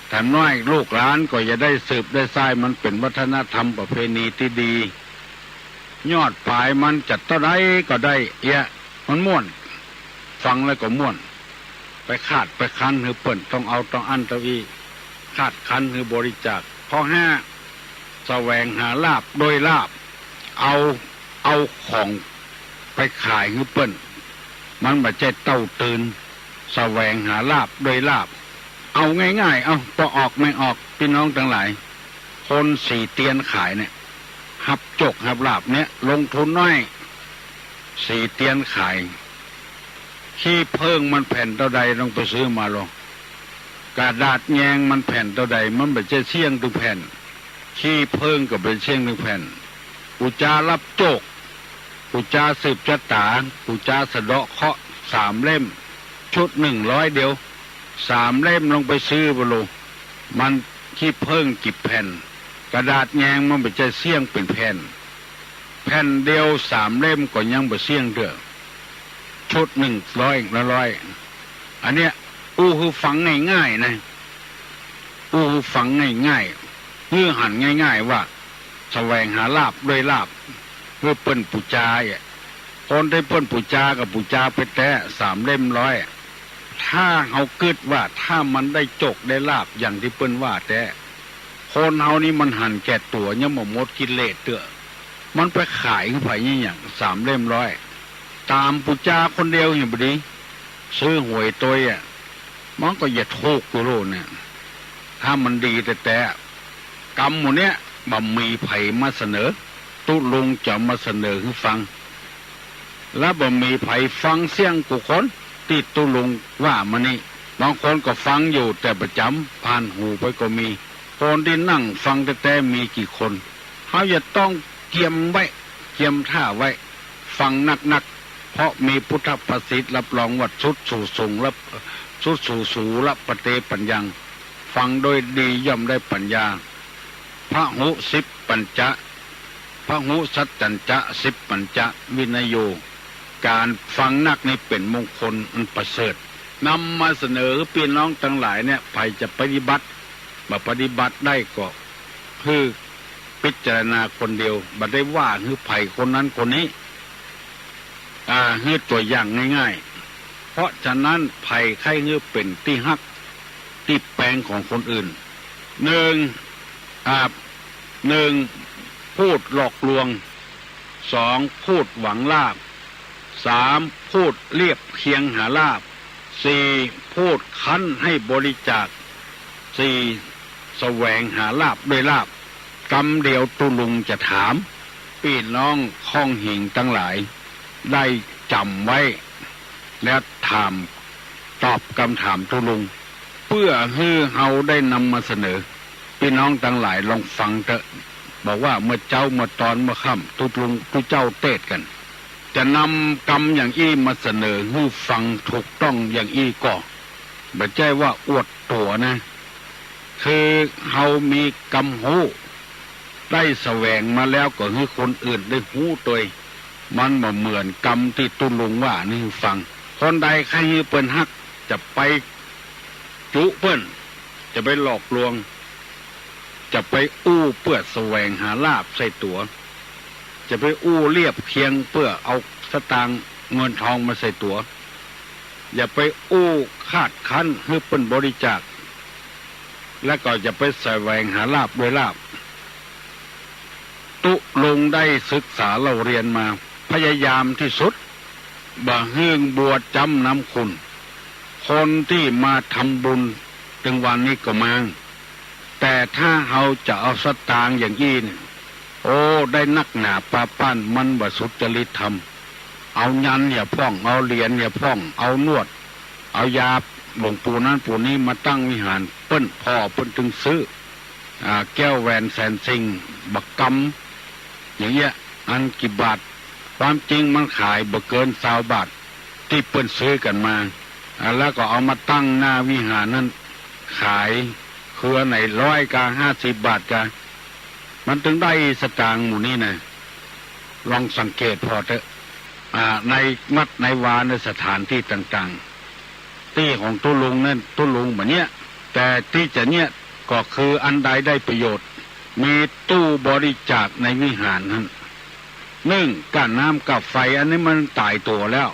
แถมน้อยลูกหลานก็จะได้สืบได้สาน มันเป๋นวัฒนธรรมประเพณีตี้ดี ยอดปลายมันจะเต้าใดก็ได้เอียะ มันม่วน ฟังแล้วก็ม่วน ไปคาดไปคั้นหื้อเปิ้นต้องเอาต้องอั้นเต้าอี้ คาดคั้นหื้อบริจาค ข้อห้า แสวงหาลาภด้วยลาภ เอา เอาของไปขายหื้อเปิ้น มันบ่ใจ้เต้าตื่น แสวงหาลาภด้วยลาภ เอาง่ายๆ เอา ปอออกแม่ออก ปี้น้องตังหลาย คนสีเตียนขายเนี่ย ฮับโจคฮับลาภเนี่ย ลงทุนน้อย สีเตียนขาย ขี้เผิ้งมันแผ่นเต้าใด ต้องไปซื้อมาลอง กระดาษแยงมันแผ่นเต้าใด มันบ่ใจ้เสี้ยงตึงแผ่น ขี้เผิ้งก็บ่ใจ้เสี้ยงตึงแผ่น ปู๋จาฮับโจค ปู๋จาสืบจะต๋า ปู๋จาสะเดาะเคราะห์ สามเล่ม ชุดหนึ่งร้อยเดียว สามเล่มลองไปซื้อบ่ลอง มันขี้เผิ้งกี่แผ่น กระดาษแยงมันบ่ใจ้เสี้ยงเป๋นแผ่น แผ่นเดียวสามเล่มก็ยังบ่เสี้ยงเตื้อ ชุดหนึ่งร้อยละร้อย อันเนี้ย อู้หื้อฟังง่ายๆ นะ อู้หื้อฟังง่ายๆ หื้อหันง่ายๆ ว่า แสวงหาลาภด้วยลาภ หื้อเปิ้นปู๋จาอะ คนตี้เปิ้นปู๋จาก็ปู๋จาไปแต๊ สามเล่มร้อย ถ้าเฮากึ๊ดว่าถ้ามันได้โจคได้ลาภอย่างตี้เปิ้นว่าแต๊ คนเฮานี่มันหันแก่ตั๋วยังบ่หมดกิเลสเตื้อ มันไปขายหื้อใผอะหยัง สามเล่มร้อย ต๋ามปู๋จาคนเดียวยังบ่ดี ซื้อหวยตวยอะ มันก็จะถูกอยู่โลดเนี่ย ถ้ามันดีแต๊ๆ กำหมู่เนี้ย บ่มีใผมาเสนอ ตุ๊ลุงจะมาเสนอหื้อฟัง และบ่มีใผฟังเสี้ยงกู้คน ตี้ตุ๊ลุงว่ามานี่ บางคนก็ฟังอยู่แต่ประจ๋ำ ผ่านหูไปก็มี คนตี้นั่งฟังแต๊ๆ มีกี่คน เฮาจะต้องเกียมไว้ เกียมท่าไว้ ฟังนักๆ เพราะมีพุทธภาษิตรับรองว่า สุดสูสุงละ สุดสูสูละพันเต ปัญญัง ฟังด้วยดีย่อมได้ปัญญา พหุสิปปัญจะ พหุสัจจัญจะ สิปปัญจะวินโย ก๋านฟังนักนี่เป๋นมงคลอันประเสริฐ นำมาเสนอหื้อปี้น้องตังหลายเนี่ย ใผจะปฏิบัติ บ่ปฏิบัติได้ก็หื้อพิจารณาคนเดียว บ่ได้ว่าหื้อใผคนนั้นคนนี้ อ่า หื้อตั๋วอย่างง่ายๆ เพราะฉะนั้นใผใค่หื้อเป๋นตี้ฮัก ตี้แปงของคนอื่น นึ่ง อ่า นึ่ง พูดหลอกลวง สอง พูดหวังลาภ สาม พูดเลียบเคียงหาลาภ สี่ พูดคั้นหื้อบริจาค สี่ แสวงหาลาภด้วยลาภ กำเดียวตุ๊ลุงจะถาม ปี้น้องค่องหิงตังหลาย ได้จ๋ำไว้ และถาม ตอบกำถามตุ๊ลุง เปื้อหื้อเฮาได้นำมาเสนอ ปี้น้องตังหลายลองฟังเต๊อะ บอกว่าเมื่อเจ๊าเมื่อตอนเมื่อค่ำตุ๊ลุงตุ๊เจ้าเตสน์กั๋น จะนำกำอย่างอี้มาเสนอหื้อฟังถูกต้องอย่างอี้ก่อ บ่ใจ้ว่าอวดตั๋วนะ คือเฮามีกำฮู้ ได้แสวงมาแล้วก็หื้อคนอื่นได้ฮู้ตวย มันบ่เหมือนกำตี้ตุ๊ลุงว่านี่หื้อฟัง คนใดใค่หื้อเปิ้นฮัก จะไปจุเปิ้น จะไปหลอกลวง จะไปอู้เปื้อแสวงหาลาภใส่ตั๋ว จะไปอู้เลียบเคียงเปื้อเอาสตางค์เงินทองมาใส่ตั๋ว อย่าไปอู้คาดคั้นหื้อเปิ้นบริจาค และก็อย่าไปแสวงหาลาภด้วยลาภ ตุ๊ลุงได้ศึกษาเล่าเรียนมา พยายามตี้สุด บ่หื้อบัวจ๊ำน้ำขุ่น คนตี้มาทำบุญตึงวันนี้ก็มาง แต่ถ้าเฮาจะเอาสตางค์อย่างอี้เนี่ย โอ้ ได้นักหนาปาปัน มันบ่สุจริตธรรม เอายันต์เหียพ่อง เอาเหรียญเหียพ่อง เอานวด เอายาหลวงปู่นั้นปู่นี้มาตั้งวิหาร เปิ้นผ่อเปิ้นตึงซื้อ อ่า แก้วแหวนแสนสิ่ง บ่กำ อย่างเงี้ย อันกี่บาท ความจริงมันขายบ่เกินซาวบาท ตี้เปิ้นซื้อกั๋นมา อ่า แล้วก็เอามาตั้งหน้าวิหารนั้น ขาย คืออันไหนร้อยกา ห้าสิบบาทกา มันตึงได้สตางค์หมู่นี้นะ ลองสังเกตผ่อเต๊อะ อ่า ในวัดในวาในสถานตี้ต่างๆ ตี้ของตุ๊ลุงนั้น ตุ๊ลุงบ่เยียะ แต่ตี้จะเยียะก็คืออันใดได้ประโยชน์ มีตู้บริจาคในวิหารนั้น นึ่ง ก้าน้ำก้าไฟ อันนี้มันต๋ายตั๋วแล้ว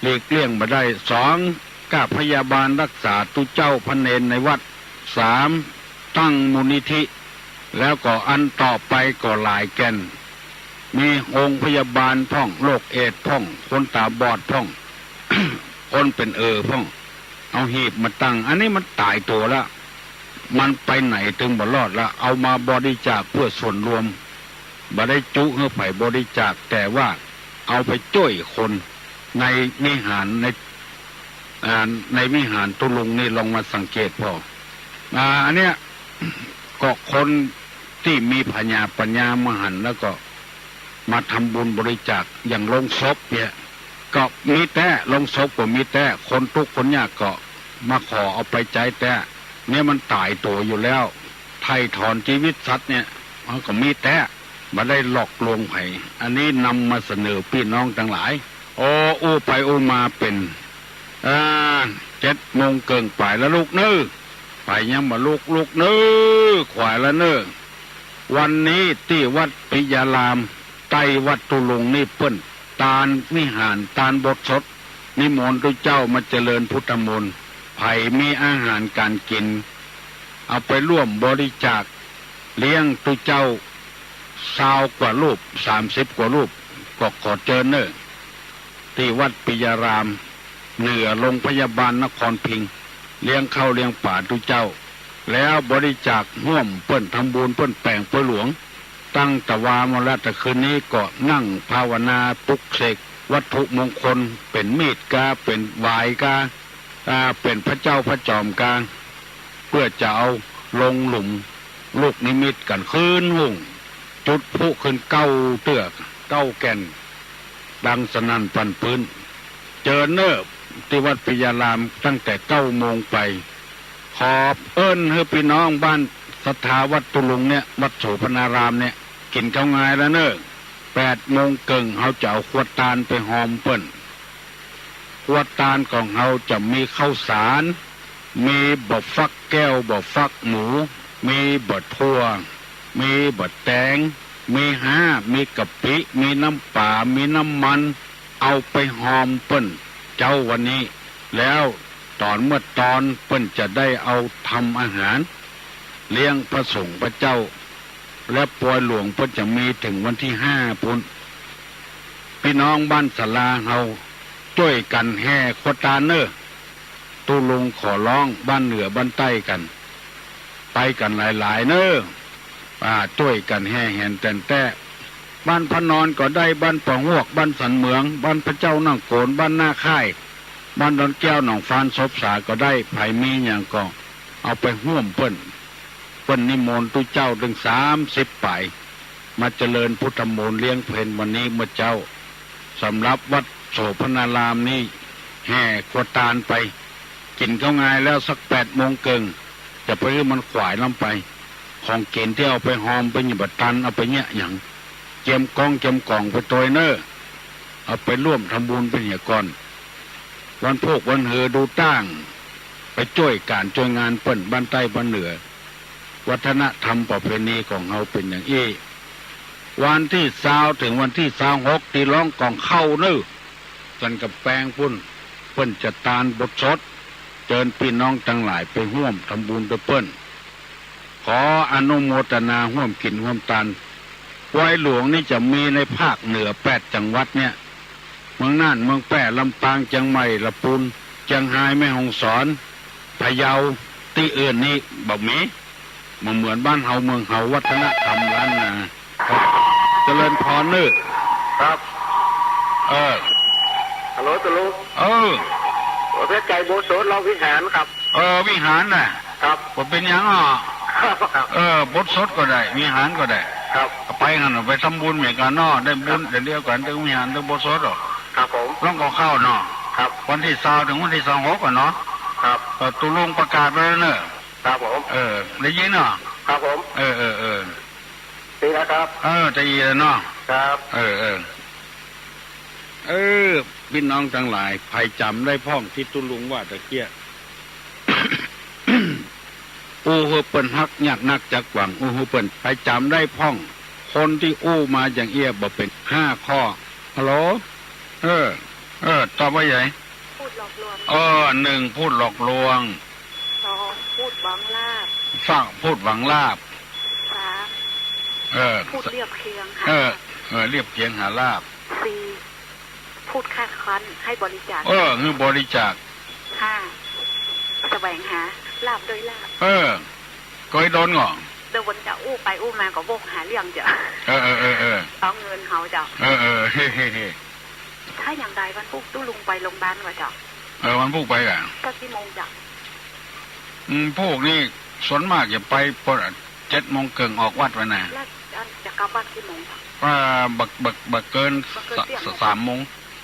หลีกเลี่ยงบ่ได้ สอง ก้าพยาบาลรักษาตุ๊เจ้าพระเณรในวัด สาม ตั้งมูลนิธิ แล้วก็อันต่อไปก็หลายแก่น มีโฮงพยาบาลพ่อง โรคเอดส์พ่อง คนต๋าบอดพ่อง คนเป๋นเอ่อพ่อง เอาหีบมาตั้ง อันนี้มันต๋ายตั๋วแล้ว มันไปไหนตึงบ่รอดแล้ว เอามาบริจาคเพื่อส่วนรวม บ่ได้จุหื้อใผบริจาค แต่ว่าเอาไปจ้วยคนในวิหาร ใน อ่า ในวิหารตุ๊ลุงนี่ ลองมาสังเกตผ่อ อ่า อันเนี้ย ก็คนตี้มีผญาปั๋ญญามาหันแล้วก็มาทำบุญบริจาค อย่างโลงศพเนี่ย ก็มีแต๊ โลงศพก็มีแต๊ คนตุ๊กข์คนยากก็มาขอเอาไปใจ๊แต๊ เนี่ยมันต๋ายตั๋วอยู่แล้ว ไถ่ถอนจีวิตสัตว์เนี่ย มันก็มีแต๊ บ่ได้หลอกลวงใผ อันนี้นำมาเสนอปี้น้องตังหลาย โอ้ อู้ไปอู้มาเป๋น อ่า เจ็ดโมงเกิ่งป๋ายละลูกเน้อ ใผยังบ่ลุก ลุกเน้อ ขวายละเน้อ วันนี้ตี้วัดปิยาราม ใต้วัดตุ๊ลุงนี่เปิ้นตานวิหาร ตานโบสถ์สด นิมนต์ตุ๊เจ้ามาเจริญพุทธมนต์ ใผมีอาหารก๋านกิ๋น เอาไปร่วมบริจาคเลี้ยงตุ๊เจ้า ซาวกว่ารูป สามสิบกว่ารูป ก็ขอเจิญเน้อ ตี้วัดปิยาราม เหนือโรงพยาบาลนครพิงค์ เลี้ยงข้าวเลี้ยงป๋าตุ๊เจ้า แล้วบริจาคฮ่วมเปิ้นทำบุญ เปิ้นแป๋งเปิ้นหลวง ตั้งแต่วามาแล้ว แต่คืนนี้ก็นั่งภาวนาปลุกเสกวัตถุมงคล เป๋นมีดกา เป๋นหวายกา อ่า เป๋นพระเจ้าพระจอมกา เปื้อจะเอาลงหลุมลูกนิมิตกั๋นคืนฮุ่ง จุดพลุขึ้นเก้าเตื้อ เก้าแก่น ดังสนั่นปั่นปื๊น เจิญเน้อ ตี้วัดปิยารามตั้งแต่เก้าโมงไป ขอเอิ้นหื้อปี้น้องบ้านศรัทธาวัดตุ๊ลุงเนี่ย วัดโสภณารามเนี่ย กิ๋นข้าวงายละเน้อ แปดโมงเกิ่ง เฮาจะเอาขวดตานไปฮอมเปิ้น ครัวตานของเฮาจะมีข้าวสาร มีบ่าฟักแก้ว บ่าฟักหมู มีบ่าถั่ว มีบ่าแตง มีฮ้า มีกะปิ มีน้ำป๋า มีน้ำมัน เอาไปฮอมเปิ้นเจ๊าวันนี้ แล้วต๋อนเมื่อตอนเปิ้นจะได้เอาทำอาหารเลี้ยงพระสงฆ์พระเจ้า และปอยหลวงเปิ้นจะมีเถิงวันตี้ห้าปู้น ปี้น้องบ้านศาลาเฮาจ้วยกั๋นแห่ครัวตานเน่อ ตุ๊ลุงขอร้องบ้านเหนือบ้านใต้กั๋น ไปกั๋นหลายๆ เน่อ อ่า จ้วยกั๋นแห่แหนแต๋นแต๊ บ้านพระนอนก็ได้ บ้านป่าฮวก บ้านสันเหมือง บ้านพระเจ้านั่งโกน บ้านหน้าค่าย บ้านดอนแก้ว หนองฟาน ศพสาก็ได้ ใผมีหยังก็เอาไปฮ่วมเปิ้น เปิ้นนิมนต์ตุ๊เจ้าเถิงสามสิบป๋าย มาเจริญพุทธมนต์เลี้ยงเพลวันนี้เมื่อเจ๊า สำหรับวัดโสภณารามนี้ แห่ครัวตานไป กิ๋นข้าวงายแล้วสักแปดโมงเกิ่ง จะไปหื้อมันขวายล้ำไป ของกิ๋นตี้เอาไปฮอมไปหยิบตันเอาไปเยียะหยัง เจียมกองเจียมก๋องไปตวยเน่อ เอาไปร่วมทำบุญไปเหียก่อน วันพูกวันหือดูต้าง ไปจ้วยก๋านจ้วยงานเปิ้นบ้านใต้บ้านเหนือ วัฒนธรรมประเพณีของเฮาเป๋นอย่างอี้ วันตี้ซาวเถิงวันตี้ซาวหก ตี้ร้องกองเข้าเน่อ สันก๋ำแปงปู้น เปิ้นจะตานบทสด เจิญปี้น้องตังหลายไปฮ่วมทำบุญตวยเปิ้น ขออนุโมทนาฮ่วมกิ๋นฮ่วมตาน ปอยหลวงนี่จะมีในภาคเหนือแปดจังหวัดเนี่ย เมืองน่าน เมืองแป้ ลำปาง เจียงใหม่ ละปูน เจียงฮาย แม่ฮ่องสอน พะเยา ตี้อื่นนี่บ่มี บ่เหมือนบ้านเฮาเมืองเฮา วัฒนธรรมล้านนา เจริญพรเน่อ ครับ เออ ฮัลโหล ตุ๊ลุง เออ ผมจะใจ๋บทสดรอบวิหารครับ เออ วิหารน่ะ ครับ บ่เป๋นหยังอ่ะ ครับ เออ บทสดก็ได้ วิหารก็ได้ ครับ ไปหั้นน่ะ ไปทำบุญเหมือนกั๋นเนาะ ได้บุญ ครับ เดี๋ยวเดียวกั๋น ตึงวิหาร ตึงบทสดอ่ะ ครับผม ร้องกองเข้าเนาะ ครับ วันตี้ซาวเถิงวันตี้ซาวหกอ่ะเนาะ ครับ เออ ตุ๊ลุงประกาศไว้แล้วเน่อ ครับผม เออ ได้ยินเนาะ ครับผม เออ เออ เออ ดีแล้วครับ เออ จะดีแล้วเนาะ ครับ เออ เออ เออ ปี้น้องตังหลาย ใผจ๋ำได้พ่องตี้ตุ๊ลุงว่าตะเกียะ อู้หื้อเปิ้นฮักยากนักจักหวัง อู้หื้อเปิ้น ใผจ๋ำได้พ่อง คนตี้อู้มาอย่างเอี้ยบ่เป๋น ห้าข้อ ฮัลโหล เออ เออ ตอบว่าไง พูดหลอกลวง เออ หนึ่ง พูดหลอกลวง สอง พูดหวังลาภ สาม พูดหวังลาภ สาม เออ พูดเรียบเคียงหา เออ ลาภ เออ เรียบเคียงหาลาภ สี่ พูดคาดคั้นให้บริจาค เออ หื้อบริจาค ห้า แสวงหาลาภด้วยลาภ เออ เกยโดนก่อ เดี๋ยววันจะอู้ไปอู้มาก็วกหาเรื่องเจ้า เออ เออ เออ เออ เอาเงินเขาเจ้า เออ เออ เฮ้ เฮ้ เฮ้ ถ้าอย่างใดวันพูกตุ๊ลุงไปโรงพยาบาลก่อเจ้า เออ วันพูกไปก่อ สักกี่โมงเจ้า อืม พูกนี่ส่วนมากจะไปปะ เจ็ดโมงเกิ่งออกวัดไปน่ะ แล้วจะกลับบ้านกี่โมงเจ้า อ่า บ่ บ่ บ่เกิน บ่เกินเตี้ยง สะ สามโมง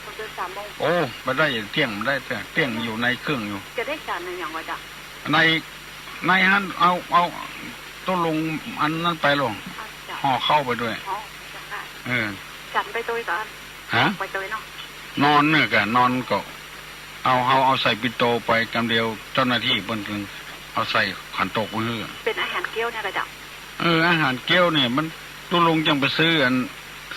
บ่เกินสามโมง โอ้ ไปได้เตี้ยง ได้เตี้ยง เตี้ยงอยู่ในเครื่องอยู่ จะได้ฉันในอย่างวะเจ้า ใน ในหั้น เอา เอาตุ๊ลุงอันนั้นไปลง เอาเจ้า ห่อข้าวไปด้วย อ๋อ เจ้าค่ะ เออ ฉันไปตวยก่อน ฮะ ไปตวยเนาะ นอนเนี่ยกะ นอนก็ เอา เอา เอาใส่ปิ่นโตไปกำเดียว เจ้าหน้าตี้เปิ้นจึงเอาใส่ขันโตกไว้หื้อ เป๋นอาหารเก๊ยวเนี่ยกะเจ้า เออ อาหารเก๊ยวเนี่ย มันตุ๊ลุงจังไปซื้ออัน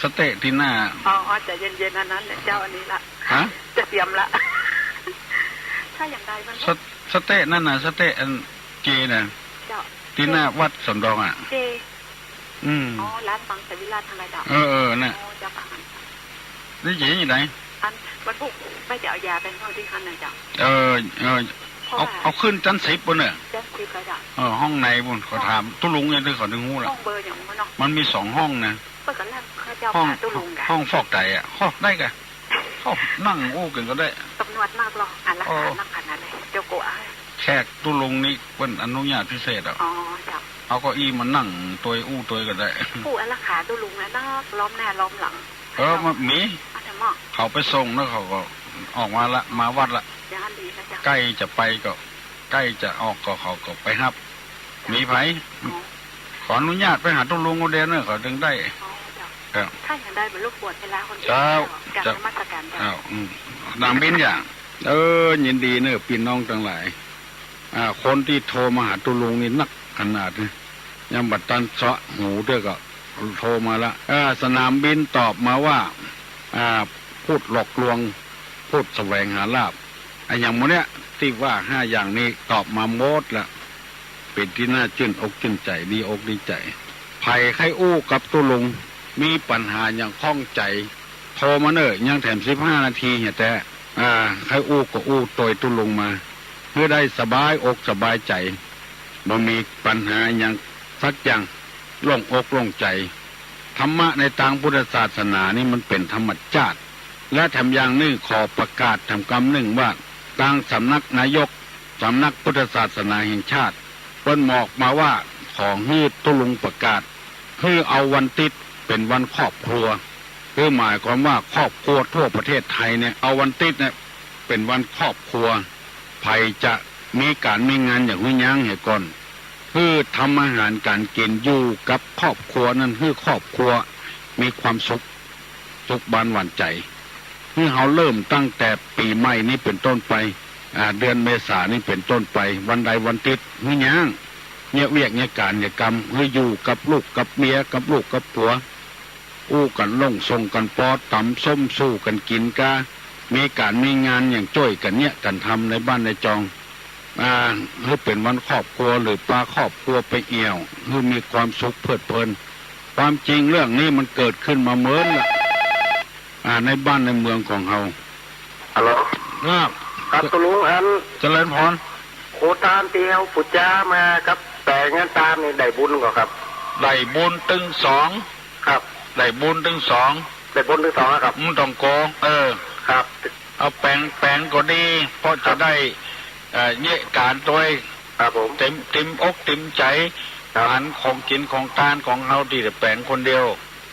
สะเต๊ะตี้หน้า อ๋อ อ๋อ ใจ๋เย็นๆ อันนั้นเนี่ยเจ้า อันนี้ละ ฮะ จะเตรียมละ ถ้าอย่างใดวันพูก สะ สะเต๊ะนั่นน่ะ สะเต๊ะอันเจน่ะ เจ้า ตี้หน้าวัดสำรองอ่ะ เจ อืม อ๋อ ร้านบังไสวิราชทางใดเจ้า เออ เออ น่ะ อ๋อ เจ้าค่ะ นี่เจ๋งอยู่ไหน อันวันพูกไปจะเอายาไปห้องตี้หั้นน่ะเจ้า เออ เออ เพราะ เอา ว่า เอาขึ้นจั้นสิบปู้นเน่อ จั้นสิบแล้วเจ้า เออ ห้องในปู้น เขาถามตุ๊ลุงเนี่ย ตี้เขาถึงฮู้ละ ห้องเบอร์อย่างมันเนาะ มันมีสองห้องนะ เปิ้นก็นั่งข้าเจ้า ห้อง หาตุ๊ลุงกะ ห้องฟอกไตอ่ะ โอ้ ได้กะ โอ้ นั่งอู้กั๋นก็ได้ ตำรวจมากหรอ อารักขา โอ้ นักขนาดไหน เจ้ากั๋ว แขกตุ๊ลุงนี่เปิ้นอนุญาตพิเศษอ่ะ อ๋อ เจ้า เอาเก้าอี้มานั่งตวยอู้ตวยก็ได้ ผู้อารักขาตุ๊ลุงนะ นักล้อมหน้าล้อมหลัง เออ มันมี อาจจะเหมาะ เขาไปส่งแล้วเขาก็ออกมาละ มาวัดละ อย่างนั้นดีนะเจ้า ใก้จะไปก็ ใก้จะออกก็เขาก็ไปฮับ มีใผ อ๋อ ขออนุญาตไปหาตุ๊ลุงก็เดียวเน่อ เขาจึงได้ อ๋อ เจ้า ครับ ถ้าอย่างใดบ่รบกวนเวลาคนอื่น เจ้า เจ้า กราบนมัสการเจ้า เจ้า อืม นางเบญจา เออ ยินดีเน่อปี้น้องตังหลาย อ่า คนตี้โทรมาหาตุ๊ลุงนี่นักขนาดนะ ยังบ่ตันเซาะหูเตื้อก็โทรมาละ อ่า สนามบินตอบมาว่า อ่า พูดหลอกลวง พูดแสวงหาลาภ อะหยังหมู่เนี้ย ตี้ว่าห้าอย่างนี้ตอบมาหมดละ เป๋นตี้น่าจื้นอกจื้นใจ๋ ดีอกดีใจ๋ ใผใค่อู้กับตุ๊ลุง มีปัญหาหยังข้องใจ๋ โทรมาเน่อ ยังแถมสิบห้านาทีเหียแต๊ อ่า ใค่อู้ก็อู้ตวยตุ๊ลุงมา หื้อได้สบายอกสบายใจ๋ บ่มีปัญหาหยังสักอย่าง โล่งอกโล่งใจ๋ ธรรมะในตางพุทธศาสนานี่มันเป๋นธรรมชาติ และแถมอย่างนึ่งขอประกาศแถมกำนึ่งว่า ตางสำนักนายก สำนักพุทธศาสนาแห่งชาติ เปิ้นบอกมาว่า ขอหื้อตุ๊ลุงประกาศ หื้อเอาวันติ๊ดเป๋นวันครอบครัว คือหมายความว่าครอบครัวทั่วประเทศไทยเนี่ย เอาวันติ๊ดเนี่ยเป๋นวันครอบครัว ใผจะมีก๋านมีงานอย่างหื้อยั้งเหียก่อน หื้อทำอาหารก๋านกิ๋นอยู่กับครอบครัวนั้น หื้อครอบครัวมีความสุข สุขบานหวานใจ๋ หื้อเฮาเริ่มตั้งแต่ปี๋ใหม่นี้เป๋นต้นไป อ่า เดือนเมษานี้เป๋นต้นไป วันใดวันติ๊ดหื้อยั้ง เยียะเวียกเยียะก๋านเยียะกำ หื้ออยู่กับลูกกับเมีย กับลูกกับผัว อู้กั๋นล่งส่งกั๋นปอ ต๋ำส้มสู่กั๋นกิ๋นกา มีก๋านมีงานอย่างจ้วยกั๋นเยียะกั๋นทำในบ้านในจอง อ่า หื้อเป๋นวันครอบครัว หรือปาครอบครัวไปเอี่ยว หื้อมีความสุขเพลิดเพลิน ความจริงเรื่องนี้มันเกิดขึ้นมาเมินละ อ่า ในบ้านในเมืองของเฮา ฮัลโหล ครับ ครับ ตุ๊ลุง อัน เจริญพร โคตานตี้เฮาปู๋จามากับแป๋งอันตานนี่ได้บุญก่อครับ ได้บุญตึงสอง ครับ ได้บุญตึงสอง ได้บุญตึงสองอะครับ อืม ต้องก่อ เออ ครับ เอาแป๋ง แป๋งก็ดี เพราะ ครับ จะได้ เอ่อ เยียะก๋านตวย ครับผม เต็ม เต็มอกเต็มใจ๋ ครับ อันของกิ๋นของตานของเฮาตี้แต่แป๋งคนเดียว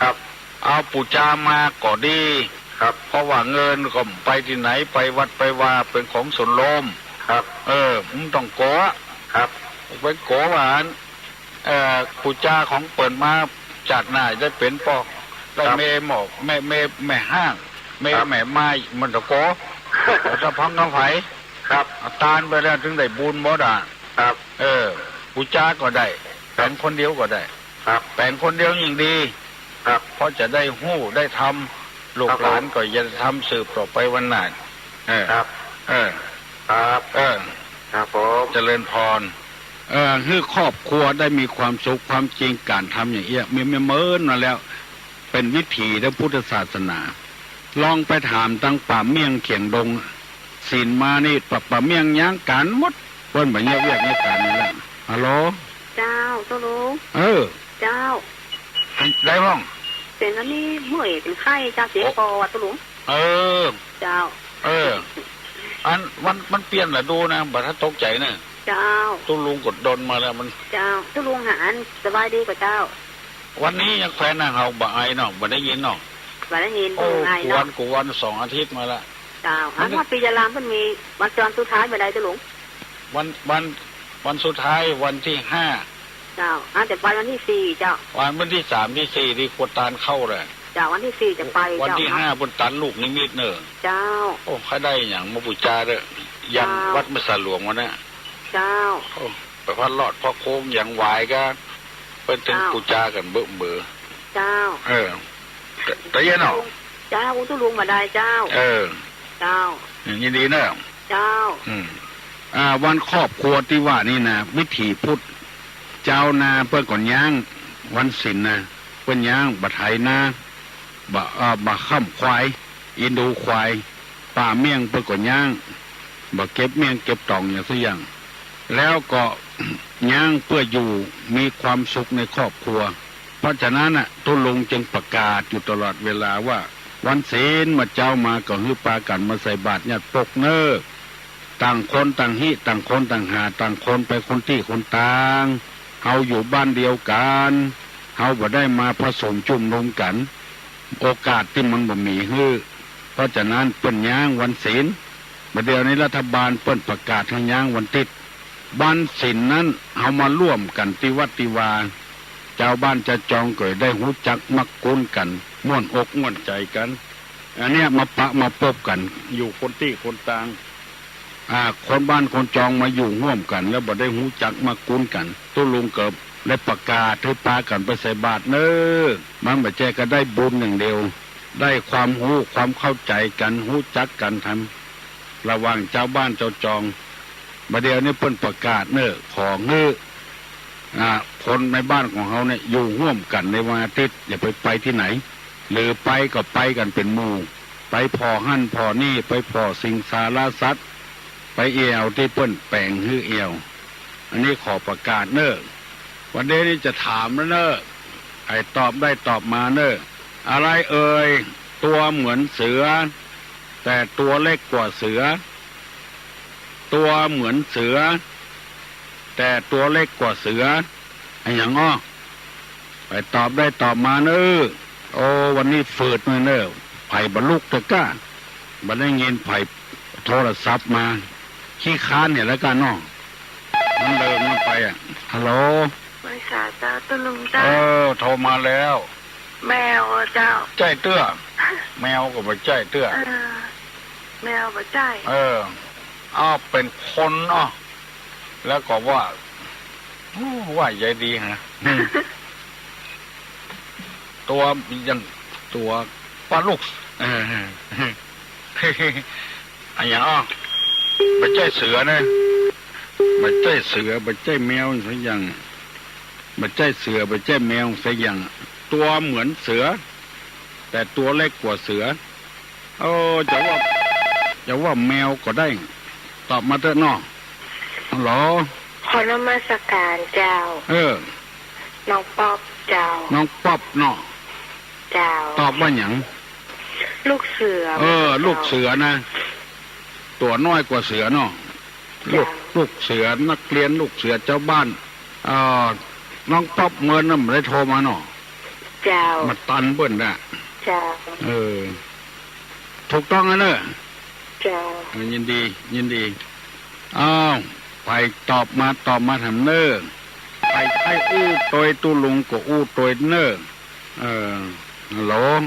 ครับ เอาปู๋จามาก็ดี ครับ เพราะว่าเงินก็ไปตี้ไหน ไปวัดไปวา เป๋นของส่วนรวม ครับ เออ มึงต้องก่อ ครับ ไปก่อว่าอัน เอ่อ ปู๋จาของเปิ้นมา จาติหน้าได้เป๋นป้อ ได้ ครับ แม่หมอก แม่ แม่ แม่ฮ้าง แม่ ครับ แม่ไม้ มันตะโก สะพังกำไผ ครับ เอาตานไปแล้วถึงได้บุญหมดอะ ครับ เออ ปู๋จาก็ได้ แป๋งคนเดียวก็ได้ ครับ แป๋งคนเดียวยิ่งดี ครับ เพราะจะได้ฮู้ได้ทำ ลูกหลานก็จะทำสืบต่อไปวันหน้า เออ ครับ เออ ครับ เออ ครับผม เจริญพร เออ หื้อครอบครัวได้มีความสุข ความจริงก๋านทำอย่างเอี้ย มี มีเมินมาแล้ว เป๋นวิถีตางพุทธศาสนา ลองไปถามตางป่าเมี่ยงเขียงดง ศีลมานี่ ป่า ป่าเมี่ยงย้างก๋านหมด เปิ้นบ่เยียะเวียกเยียะก๋านนี่แหละ ฮัลโหล เจ้า ตุ๊ลุง เออ เจ้า ได้ห้อง เป๋นอันนี้เมื่อยเป๋นไข้เจ้า เจ็บคออะตุ๊ลุง เออ เจ้า เออ อัน มัน มันเปลี่ยนฤดูนะ บ่ถ้าตกใจ๋นะ เจ้า ตุ๊ลุงก็ดนมาแล้วมัน เจ้า ตุ๊ลุงหาอันสบายดีก่อเจ้า วันนี้ยังแควนนางเฮาบ่ไอเนาะ บ่ได้ยินเนาะ บ่ได้ยิน โอ้ ตุ๊ลุงไอ กูวั เนาะ กูวันสองอาทิตย์มาละ เจ้า อัน อันนี้ ว่าปียะลามเปิ้นมีวันจรสุดท้ายเมื่อใดตุ๊ลุง วัน วัน วันสุดท้ายวันตี้ห้า เจ้า อาจจะไปวันตี้สี่เจ้า วัน วันตี้สามตี้สี่ตี้โคตานเข้าเลย เจ้า วันตี้สี่จะไป วันตี้ เจ้า ห้าเปิ้นตัดลูกนิมิตเน่อ เจ้า โอ้ ใค่ได้หยังมาปู๋จาเน่อ ยัน เจ้า วัดแม่สาหลวงวันเนี้ย เจ้า โอ้ ไปพระรอดพระโค้งยังหวายก็ เปิ้นตึง เจ้า ปู๋จากั๋นเบ้อเบ้อ เจ้า เออ ตะ ตะเยียะเนาะ เจ้า ตุ๊ลุงบ่ได้เจ้า เออ เจ้า ยินดีเน่อ เจ้า อืม อ่า วันครอบครัวตี้ว่านี่นะ วิถีพุทธ จาวนาเปิ้นก็ย้าง วันศีลนะ เปิ้นย้าง บ่ไถนา บ่ เอ่อ บ่ค้ำควาย เอ็นดูควาย ป่าเมี่ยงเปิ้นก็ย้าง บ่เก็บเมี่ยงเก็บตองหยังสักอย่าง แล้วก็ย้างเปื้ออยู่มีความสุขในครอบครัว เพราะฉะนั้นน่ะ ตุ๊ลุงจึงประกาศอยู่ตลอดเวลาว่า วันศีลเมื่อเจ๊ามาก็หื้อปากั๋นมาใส่บาตรญาติปกเน่อ ต่างคนต่างฮิ ต่างคนต่างหา ต่างคนไปคนตี้คนตาง เฮาอยู่บ้านเดียวกั๋น เฮาบ่ได้มาผสมจุมนุมกั๋น โอกาสตี้มันบ่มีหื้อ เพราะฉะนั้นเปิ้นย้างวันศีล บ่าเดี่ยวนี้รัฐบาลเปิ้นประกาศหื้อย้างวันติ๊ด วันศีลนั้นเฮามาร่วมกั๋นตี้วัดตี้วา จาวบ้านจาวจองก็ได้ฮู้จักมักคุ้นกั๋น ม่วนอกม่วนใจ๋กั๋น อันเนี้ยมาปะมาปบกั๋น อยู่คนตี้คนตาง อ่า คนบ้านคนจองมาอยู่ฮ่วมกั๋น แล้วบ่ได้ฮู้จักมักคุ้นกั๋น ตุ๊ลุงก็ได้ประกาศหื้อปากั๋นไปใส่บาตรเน่อ มันบ่ใจ้ก้าได้บุญอย่างเดียว ได้ความฮู้ความเข้าใจ๋กั๋น ฮู้จักกั๋นทำ ระหว่างจาวบ้านจาวจอง บ่าเดี่ยวนี้เปิ้นประกาศเน่อ ขอหื้อ อ่า คนในบ้านของเฮาเนี่ยอยู่ฮ่วมกั๋นในวันอาทิตย์ อย่าไปไปตี้ไหน หรือไปก็ไปกั๋นเป๋นหมู่ ไปผ่อหั้นผ่อนี่ ไปผ่อสิงสารสัตว์ ไปแอ่วตี้เปิ้นแป๋งหื้อแอ่ว อันนี้ขอประกาศเน่อ วันนี้นี่จะถามแล้วเน่อ ใผตอบได้ตอบมาเน่อ อะไรเอ่ย ตัวเหมือนเสือ แต่ตัวเล็กกว่าเสือ ตัวเหมือนเสือ แต่ตัวเล็กกว่าเสือ อะหยังอ้อ ใผตอบได้ตอบมาเน่อ โอ้ วันนี้ฝืดเน่อ ใผบ่ลุกตะก้า บ่ได้ยินใผโทรศัพท์มา ขี้ค้านเนี่ยแล้วกั๋นเนาะ มันเดินมันไปอะ ฮัลโหล ไหว้สาเจ้าตุ๊ลุงเจ้า เออ โทรมาแล้ว แมวอะเจ้า ใจ้เตื้อ แมวก็บ่ใจ้เตื้อ เออ แมวบ่ใจ้ เออ อ้าว เป๋นคนอ้อ แล้วก็ว่า โอ้ ว่าใจ๋ดีฮะ อืม ตัวยัง ตัวปลาลูก เออ อะหยังอ้อ บ่ใจ้เสือนะ บ่ใจ้เสือ บ่ใจ้แมวสักอย่าง บ่ใจ้เสือ บ่ใจ้แมวสักอย่าง ตัวเหมือนเสือ แต่ตัวเล็กกว่าเสือ โอ้ จะว่า จะว่าแมวก็ได้ ตอบมาเต๊อะเนาะ ฮัลโหล ขอนมัสการเจ้า เออ น้องป๊อปเจ้า น้องป๊อปเนาะ เจ้า ตอบว่าหยัง ลูกเสือ เออ เจ้า ลูกเสือนะ ตั๋วน้อยกว่าเสือเนาะ ลูก เจ้า ลูกเสือนักเรียน ลูกเสือจาวบ้าน เอ่อ น้องป๊อปเมินน่ะบ่ได้โทรมาเนาะ เจ้า มาตันเปิ้นน่ะ เจ้า เออ ถูกต้องแล้วเน่อ เจ้า เออ ยินดี ยินดี อ้าว ใผตอบมา ตอบมาแถมเน่อ ใผ ใผอู้ตวยตุ๊ลุงก็อู้ตวยเน่อ เออ ฮัลโหล น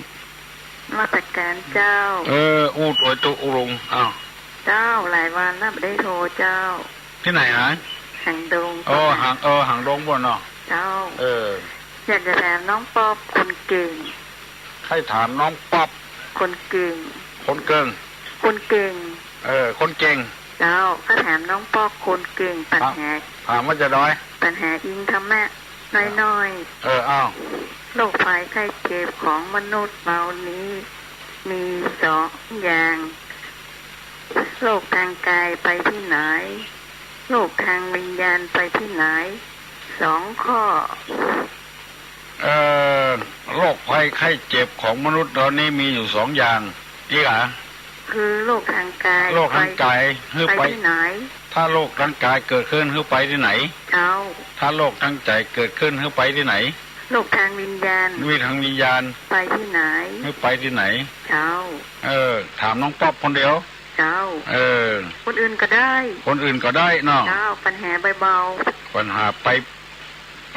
มัสการเจ้า เออ อู้ตวยตุ๊ลุง อ้าว เจ้า หลายวันแล้วบ่ได้โทรเจ้า ตี้ไหนหา หางดง เออ หาง เออ หางดงปู๊นเนาะ เจ้า เออ อยากจะถามน้องป๊อปคนเก่ง ใค่ถามน้องป๊อป คนเก่ง คนเกิ่ง คนเก่ง เออ คนเก่ง เจ้า ใค่ถามน้องป๊อปคนเก่ง ปัญหา ถาม ถามว่าจะได้ ปัญหาอิงธรรมะ น้อยๆ เออ อ้าว โรคภัยไข้เจ็บของมนุษย์เฮานี้ มีสองอย่าง โรคทางกายไปตี้ไหน โรคทางวิญญาณไปตี้ไหน สองข้อ เอ่อ โรคภัยไข้เจ็บของมนุษย์เฮานี้มีอยู่สองอย่าง อี้หละ คือโรคทางกาย โรคทางกาย ไป หื้อ ไป ไปตี้ไหน ถ้าโรคทางกายเกิดขึ้น หื้อไปตี้ไหน เจ้า ถ้าโรคทางใจ๋เกิดขึ้น หื้อไปตี้ไหน โรคทางวิญญาณ หื้อทางวิญญาณ ไปตี้ไหน หื้อไปตี้ไหน เจ้า เออ ถามน้องป๊อปคนเดียว เจ้า เออ คนอื่นก็ได้ คนอื่นก็ได้เนาะ เจ้า ปัญหาเบาๆ ปัญหาไป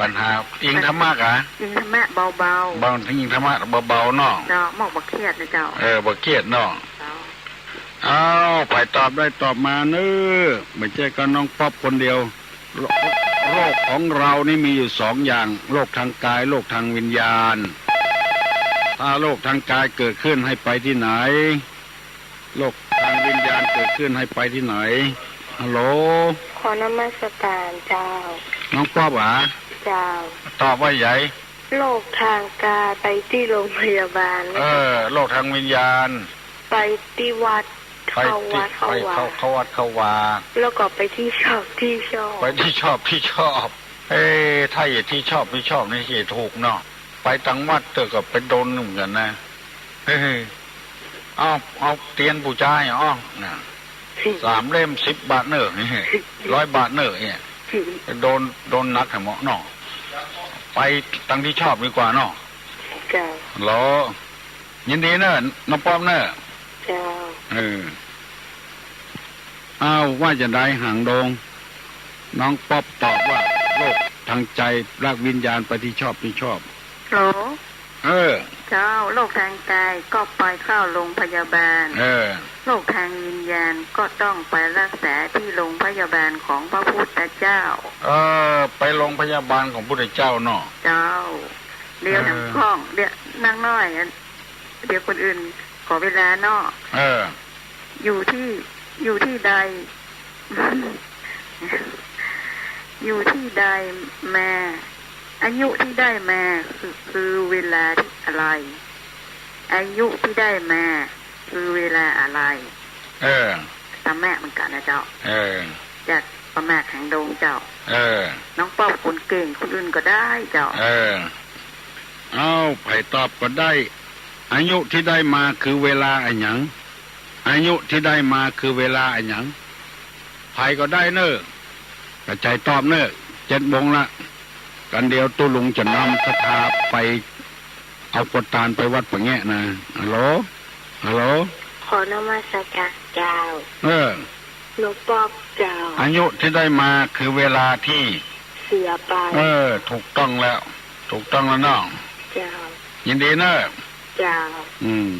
ปัญหาอิงธรรมะกะ อิงธรรมะเบาๆ เบา อิงธรรมะเบาๆ เนาะ เจ้า หมอกบ่เครียดนะเจ้า เออ บ่เครียดเนาะ เจ้า อ้าว ใผตอบได้ตอบมาเน่อ บ่ใจ้ก้าน้องป๊อปคนเดียว โร- โรคของเรานี่มีอยู่สองอย่าง โรคทางกาย โรคทางวิญญาณ ถ้าโรคทางกายเกิดขึ้นหื้อไปตี้ไหน โรคทางวิญญาณเกิดขึ้นหื้อไปตี้ไหน ฮัลโหล ขอนมัสการเจ้า น้องป๊อปหวา เจ้า ตอบว่าใหญ่ โรคทางกายไปตี้โรงพยาบาล เออ โรคทางวิญญาณ ไปตี้วัด ไปตี้ เข้าวัดเข้า ไป วา เข้า เข้าวัดเข้าวา แล้วก็ไปตี้ชอบตี้ชอบ ไปตี้ชอบตี้ชอบ เอ๊ะ ถ้าจะตี้ชอบตี้ชอบนี่จะถูกเนาะ ไปตังวัดเต๊อะก็ไปโดนเหมือนกั๋นนะ เฮ้ย เอา เอาเตียนปู๋จาอ้อ น่ะ สามเล่มสิบบาทเน่อ ร้อยบาทเน่อเนี่ย โดน โดนหนักแหมเนาะ ไปตังตี้ชอบดีกว่าเนาะ เจ้า เหรอ ยินดีเน่อ น้องป๊อปเน่อ เจ้า เออ อ้าว ว่าจะได้หางดง น้องป๊อปตอบว่า โรคทางใจ๋ รากวิญญาณไปตี้ชอบตี้ชอบ ฮัลโหล เออ เจ้า เจ้า โรคทางกายก็ไปเข้าโรงพยาบาล เออ โรคทางวิญญาณก็ต้องไปรักษาที่โรงพยาบาลของพระพุทธเจ้า เออ ไปโรงพยาบาลของพุทธเจ้าเนาะ เจ้า เดี๋ยว เออ หนังข้อง เดี๋ยวนักน้อย เดี๋ยวคนอื่นขอเวลาเนาะ เออ อยู่ที่ อยู่ที่ใด อยู่ที่ใดมา อายุที่ได้มาคือ คือเวลาที่อะไร อายุที่ได้มาคือเวลาอะไร เออ ตะแมะเหมือนกั๋นนะเจ้า เออ จากป้อแมะหางดงเจ้า เออ น้องป๊อบคนเก่ง คนอื่นก็ได้เจ้า เออ เอ้า ใผตอบก็ได้ อายุที่ได้มาคือเวลาอะหยัง อายุที่ได้มาคือเวลาอะหยัง ใผก็ได้เน่อ กระจายตอบเน่อ เจ็ดโมงละ กั๋นเดี๋ยวตุ๊ลุงจะนำศรัทธาไปเอาขวดตานไปวัดปะแงะนะ ฮัลโหล ฮัลโหล ขอนมัสการเจ้า เออ หลวงป๊อบเจ้า อายุที่ได้มาคือเวลาที่เสียไป เออ ถูกต้องแล้ว ถูกต้องแล้วน้อง เจ้า ยินดีเน่อ เจ้า อืม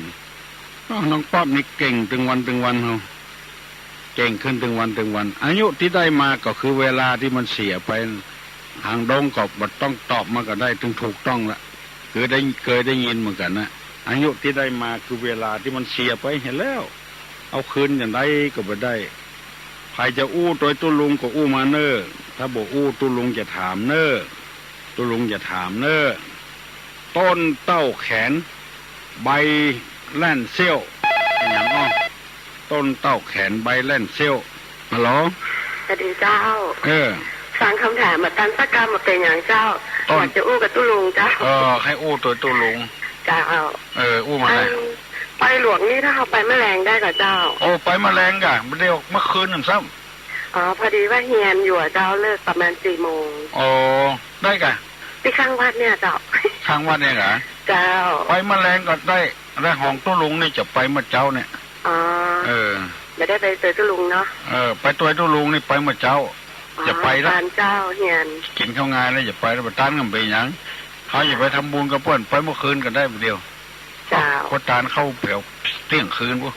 อ้าว น้องป๊อบนี่เก่งตึงวันตึงวันเฮา เก่งขึ้นตึงวันตึงวัน อายุที่ได้มาก็คือเวลาที่มันเสียไป หางดงก็บ่ต้องตอบมาก็ได้ ตึงถูกต้องละ คือได้ เคยได้ยินเหมือนกั๋นนะ อายุที่ได้มาคือเวลาที่มันเสียไปหั้นแหล้ว เอาคืนจะใดก็บ่ได้ ใผจะอู้ตวยตุ๊ลุงก็อู้มาเน่อ ถ้าบ่อู้ตุ๊ลุงจะถามเน่อ ตุ๊ลุงจะถามเน่อ ต้นเต้าแขน ใบแล่นเสี้ยว อะหยังอ้อ ต้นเต้าแขนใบแล่นเสี้ยว ฮัลโหล สวัสดีเจ้า เออ ฟังกำถามบ่ตันสักกำ บ่าเป๋นหยังเจ้า ต้น อยากจะอู้กับตุ๊ลุงเจ้า เออ ใค่อู้ตวยตุ๊ลุง เจ้า เออ อู้มาเลย อัน ไปหลวงนี่ถ้าเฮาไปเมื่อแลงได้ก่อเจ้า โอ้ ไปเมื่อแลงก่ะ เดี๋ยวเมื่อคืนนึ่งซ้ำ อ๋อ พอดีว่าเฮียนอยู่อะเจ้า เลิกประมาณสี่โมง อ๋อ ได้ก่ะ ตี้ข้างวัดเนี่ยเจ้า ข้างวัดเนี่ยเหรอ เจ้า ไปเมื่อแลงก็ได้ แล้วของตุ๊ลุงนี่จะไปเมื่อเจ๊าเนี่ย อ๋อ เออ บ่ได้ไปตวยตุ๊ลุงเนาะ เออ ไปตวยตุ๊ลุงนี่ไปเมื่อเจ๊า อ๋อ จะไปละ ตานเจ้าเฮียน กิ๋นข้าวงายแล้วจะไปละ บ่ตันก็บ่เป๋นหยัง เฮาจะไปทำบุญกับเปิ้น ไปเมื่อคืนก็ได้บ่าเดี่ยว เจ้า ขวดตานเข้าแผวเตี้ยงคืนปุ๊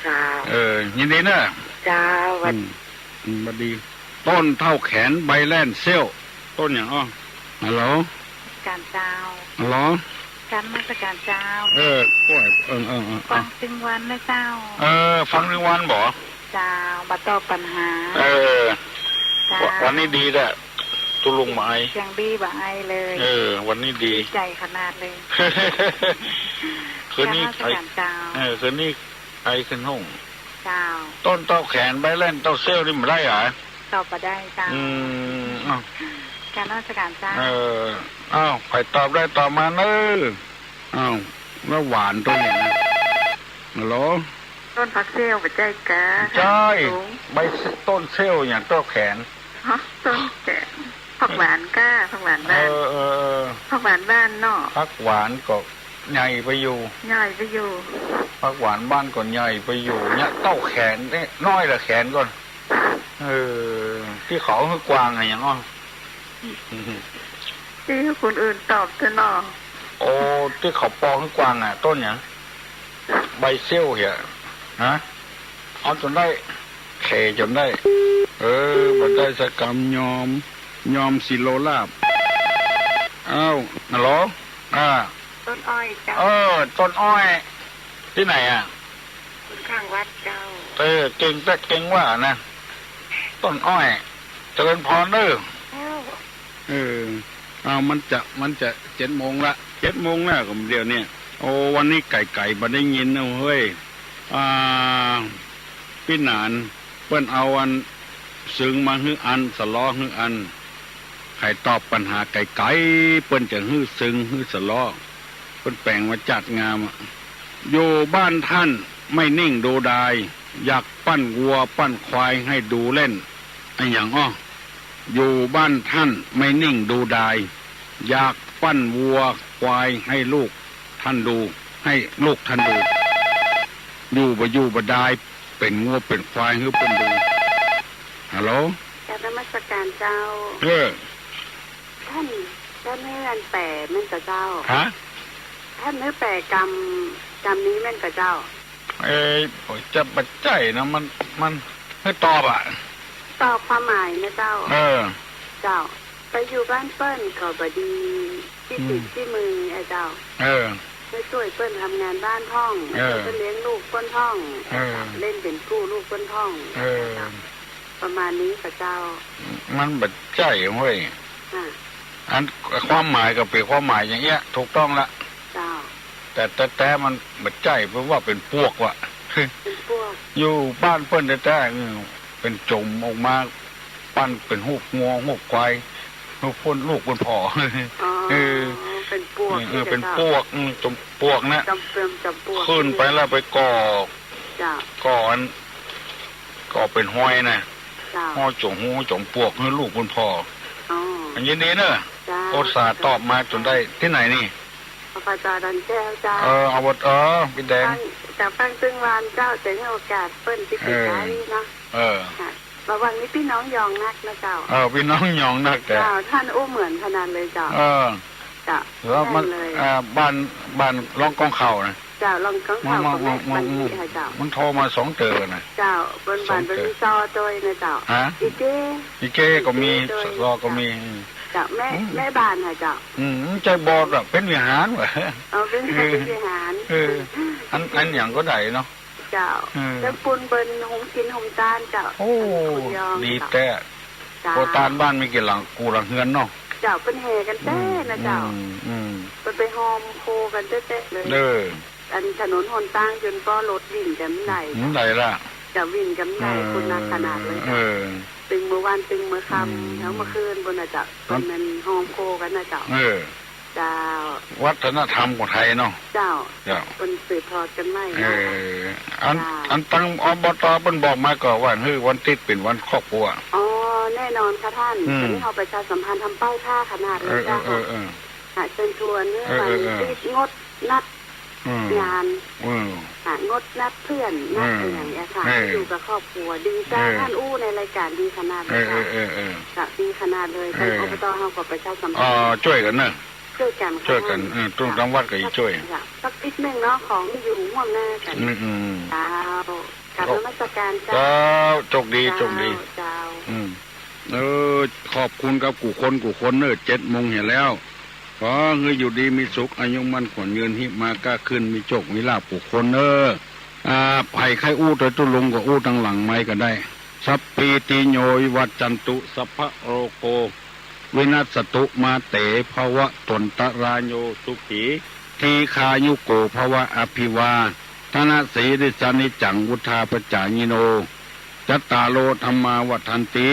เจ้า เออ ยินดีเน่อ เจ้า หวัด อืม อืม หวัดดี ต้นเต้าแขนใบแล่นเสี้ยว ต้นหยังอ้อ ฮัลโหล กราบเจ้า ฮัลโหล กราบนมัสการเจ้า เออ โอ้ย เออ เออ เออ ฟังตึงวันนะเจ้า เออ ฟังตึงวันบ่ เจ้า บ่ตอบปัญหา เออ เจ้า วันนี้ดีแหละ ตุ๊ลุงบ่ไอ เสียงดีบ่ไอเลย เออ วันนี้ดี ดีใจ๋ขนาดเลย คืนนี้ กราบนมัสการเจ้า เออ คืนนี้ ไอขึ้นห้อง เจ้า ต้นเต้าแขนใบแล่นเต้าเสี้ยวนี่บ่ได้หรอ ตอบบ่ได้เจ้า อืม อ้าว กราบนมัสการเจ้า เออ อ้าว ใผตอบได้ตอบมาเน่อ อ้าว แล้วหวานตวยไหนนะ ฮัลโหล ต้นผักเสี้ยวบ่ใจ้ก๊ะ ใจ้ หางดง ใบต้นเสี้ยวอย่างเต้าแขน ฮะ ต้นแขน ผักหวานก๊ะ ผักหวานบ้าน เออ เออ เออ ผักหวานบ้านเนาะ ผักหวานก็ ใหญ่ไปอยู่ ใหญ่ไปอยู่ ผักหวานบ้านก็ใหญ่ไปอยู่ เนี่ย เต้าแขนเนี่ย น้อยละแขนก่อน เออ ตี้เขาหื้อกวางอะหยังอ้อ ตี้หื้อคนอื่นตอบเถอะเนาะ โอ้ ตี้เขาปอหื้อกวางอะ ต้นหยัง ใบเสี้ยวเหีย ฮะ เอาจ๋นได้ แขจ๋นได้ เออ บ่ได้สักกำ ยอม ยอมสิโลลาภ อ้าว ฮัลโหล อ่า ต้นอ้อยเจ้า เออ ต้นอ้อย ตี้ไหนอะ ข้างวัดเจ้า เออ เก่งแต่เก่งว่านะ ต้นอ้อย เจริญพรเน่อ เจ้า เออ อ้าว มันจะ มันจะเจ็ดโมงละ เจ็ดโมงแล้วก็เดี๋ยวเนี่ย โอ้ วันนี้ไก๋ๆ บ่ได้ยินนะเฮ้ย อ่า ปี้หนาน เปิ้นเอาอัน ซึ่งมาหื้ออัน สะล้อหื้ออัน ใผตอบปัญหาไก๋ๆ เปิ้นจะหื้อซึ่งหื้อสะล้อ เปิ้นแป๋งมาจัดงามอะ อยู่บ้านท่านไม่นิ่งดูดาย อยากปั้นวัวปั้นควายให้ดูเล่น อะหยังอ้อ อยู่บ้านท่านไม่นิ่งดูดาย อยากปั้นวัวควายให้ลูกท่านดู ให้ลูกท่านดู อยู่บ่อยู่บ่ดาย เป๋นวัวเป๋นควายหื้อเปิ้นดู ฮัลโหล กราบนมัสการเจ้า เออ ต้าน ต้านเฮือนแป๋แม่นก่อเจ้า ฮะ ต้ ท่านหื้อแปลกำ กำนี้แม่นก่อเจ้า เอ่อ จะบ่ใจ้นะ มัน มันหื้อตอบอะ ตอบความหมายนะเจ้า เออ เจ้า ไปอยู่บ้านเปิ้นก็บ่ดี ขี้ อืม ติดขี้มืออะเจ้า เออ ไปจ้วยเปิ้นทำงานบ้านพ่อง เออ เปิ้นเลี้ยงลูกเปิ้นพ่อง เออ เล่นเป๋นกู้ลูกเปิ้นพ่อง เออ เจ้า ประมาณนี้ก่อเจ้า มันบ่ใจ้เว้ย อ่ะ อันความหมายก็เป๋นความหมายอย่างเงี้ย ถูกต้องละ เจ้า แต่แต๊ๆ มันบ่ใจ้ เพราะว่าเป๋นปวกว่ะ เป๋นปวก อยู่บ้านเปิ้นแต๊ๆ เออ เป๋นจ๋มออกมา ปั้นเป๋นฮูปงัว ฮูปควาย ฮูปเปิ้นลูกเปิ้นพ่อ อ๋อ เออ เป๋นปวก เออ เออ เป๋นปวก อืม จ๋มปวกนะ จ๋ม เป๋นจ๋มปวก ขึ้นไปแล้วไปก่อ เจ้า ก่ออัน ก่อเป๋นฮอยนะ เจ้า ฮอยจ๋มฮู จ๋มปวกหื้อลูกเปิ้นพ่อ อ๋อ อันยินดีเนอะ เจ้า อุตส่าห์ตอบมาจ๋นได้ ตี้ไหนนี่ อบจ.ดอนแก้วเจ้า เออ อบจ.เออ พี่แดง ฟัง จะฟังตึงวันเจ้า จะหื้อโอกาสเปิ้นตี้ เออ ใกล้ๆ เนาะ เออ ค่ะ ระหว่างนี้ปี้น้องยองนักนะเจ้า เออ ปี้น้องยองนักแต่ เจ้า ท่านอู้เหมือนขนาดเลยเจ้า เออ เจ้า แล้วมัน แม่นเลย อ่า บ้าน บ้านร่องก้องเข่านะ เจ้า ร่องก้องเข่า มัน กับแม่ มัน บ้านนี้ค่ะเจ้า มันโทรมาสองเตื้อนะ เจ้า บนบ้าน สองเตื้อ เปิ้นมีซอโตยนะเจ้า ฮะ อีเก้ อีเก้ก็มี อีเก้โตย ซอก็มี เจ้า อืม เจ้า แม่ อืม แม่บ้านค่ะเจ้า อืม ใจ้บ่อดอะ เป๋นวิหารว่ะ เอาเป๋น เออ เป๋นวิหาร เออ อัน อันหยังก็ได้เนาะ เจ้า เออ แล้วปูนเปิ้นโฮมกิ๋นโฮมตานเจ้า โอ้ อันนี้คนยอง ดี เจ้า แต๊ เจ้า โอ้ ตานบ้านมีกี่หลัง กู้หลังเฮือนเนาะ เจ้า เปิ้นแห่กั๋นแต๊ อืม นะเจ้า อืม อืม เปิ้นไปฮอมโคกั๋นแต๊ๆ เลย เออ อันถนนหนตางจ๋นป้อรถวิ่งกั๋นบ่ได้ บ่ได้ละ เจ้า วิ่งกั๋นบ่ได้ เออ คนนักขนาดเลยเจ้า เออ ตึงเมื่อวาน ตึงเมื่อค่ำ อืม แล้วเมื่อคืนปู้นนะเจ้า มัน เปิ้นมันฮอมโคกั๋นนะเจ้า เออ เจ้า วัฒนธรรมของไทยเนาะ เจ้า เจ้า เปิ้นสืบทอดกั๋นมา เออ เนาะ อัน เจ้า อันตัง อบจ. เปิ้นบอกมาก่อว่า หื้อวันติ๊ดเป๋นวันครอบครัว อ๋อ แน่นอนค่ะท่าน อืม ตอนนี้เฮาประชาสัมพันธ์ทำป้ายผ้าขนาดเลยเจ้า เออ เออ เออ ค่ะ เชิญชวนหื้อ เออ เออ วันติ๊ดงดนัด อืม งาน อืม ค่ะ งดนัดเพื่อน นัด อืม อะไรอย่างเงี้ยค่ะ เออ อยู่กับครอบครัว ดีเจ้า เออ ท่านอู้ในรายการดีขนาดเลย เออ เจ้า เออ เออ เออ ค่ะ ดีขนาดเลย เออ ทาง อบจ. เฮาก็ประชาสัมพันธ์ อ๋อ จ้วยกั๋นเนอะ จ้วยกั๋นค่ะ จ้วยกั๋น ท่าน เออ ตรงตามวัดก็จ้วย ค่ะ สักนิดนึงเนาะ ของอยู่ร่วมหน้ากั๋น อืม อืม เจ้า กราบนมัสการเจ้า เจ้า โชคดี เจ้า โชคดี เจ้า อืม เออ ขอบคุณกับกู้คนกู้คนเนอะ เจ็ดโมงเหียแล้ว ขอหื้ออยู่ดีมีสุข อายุมั่นขวัญยืน ฮิมาก้าขึ้น มีโชคมีลาภกู้คนเนอะ อ่า ใผใค่อู้ตวยตุ๊ลุงก็อู้ตังหลังไมค์ก็ได้ สัพพีติโยวิวัจจันตุ สัพพะโรโควินัสสตุ มาเตภวัตวันตรายโย สุขีทีฆายุโกภวะ อภิวาทะนะสีลิสสะนิจจัง วุฑฒาปจายิโน จัตตาโรธัมมาวัฑฒันติ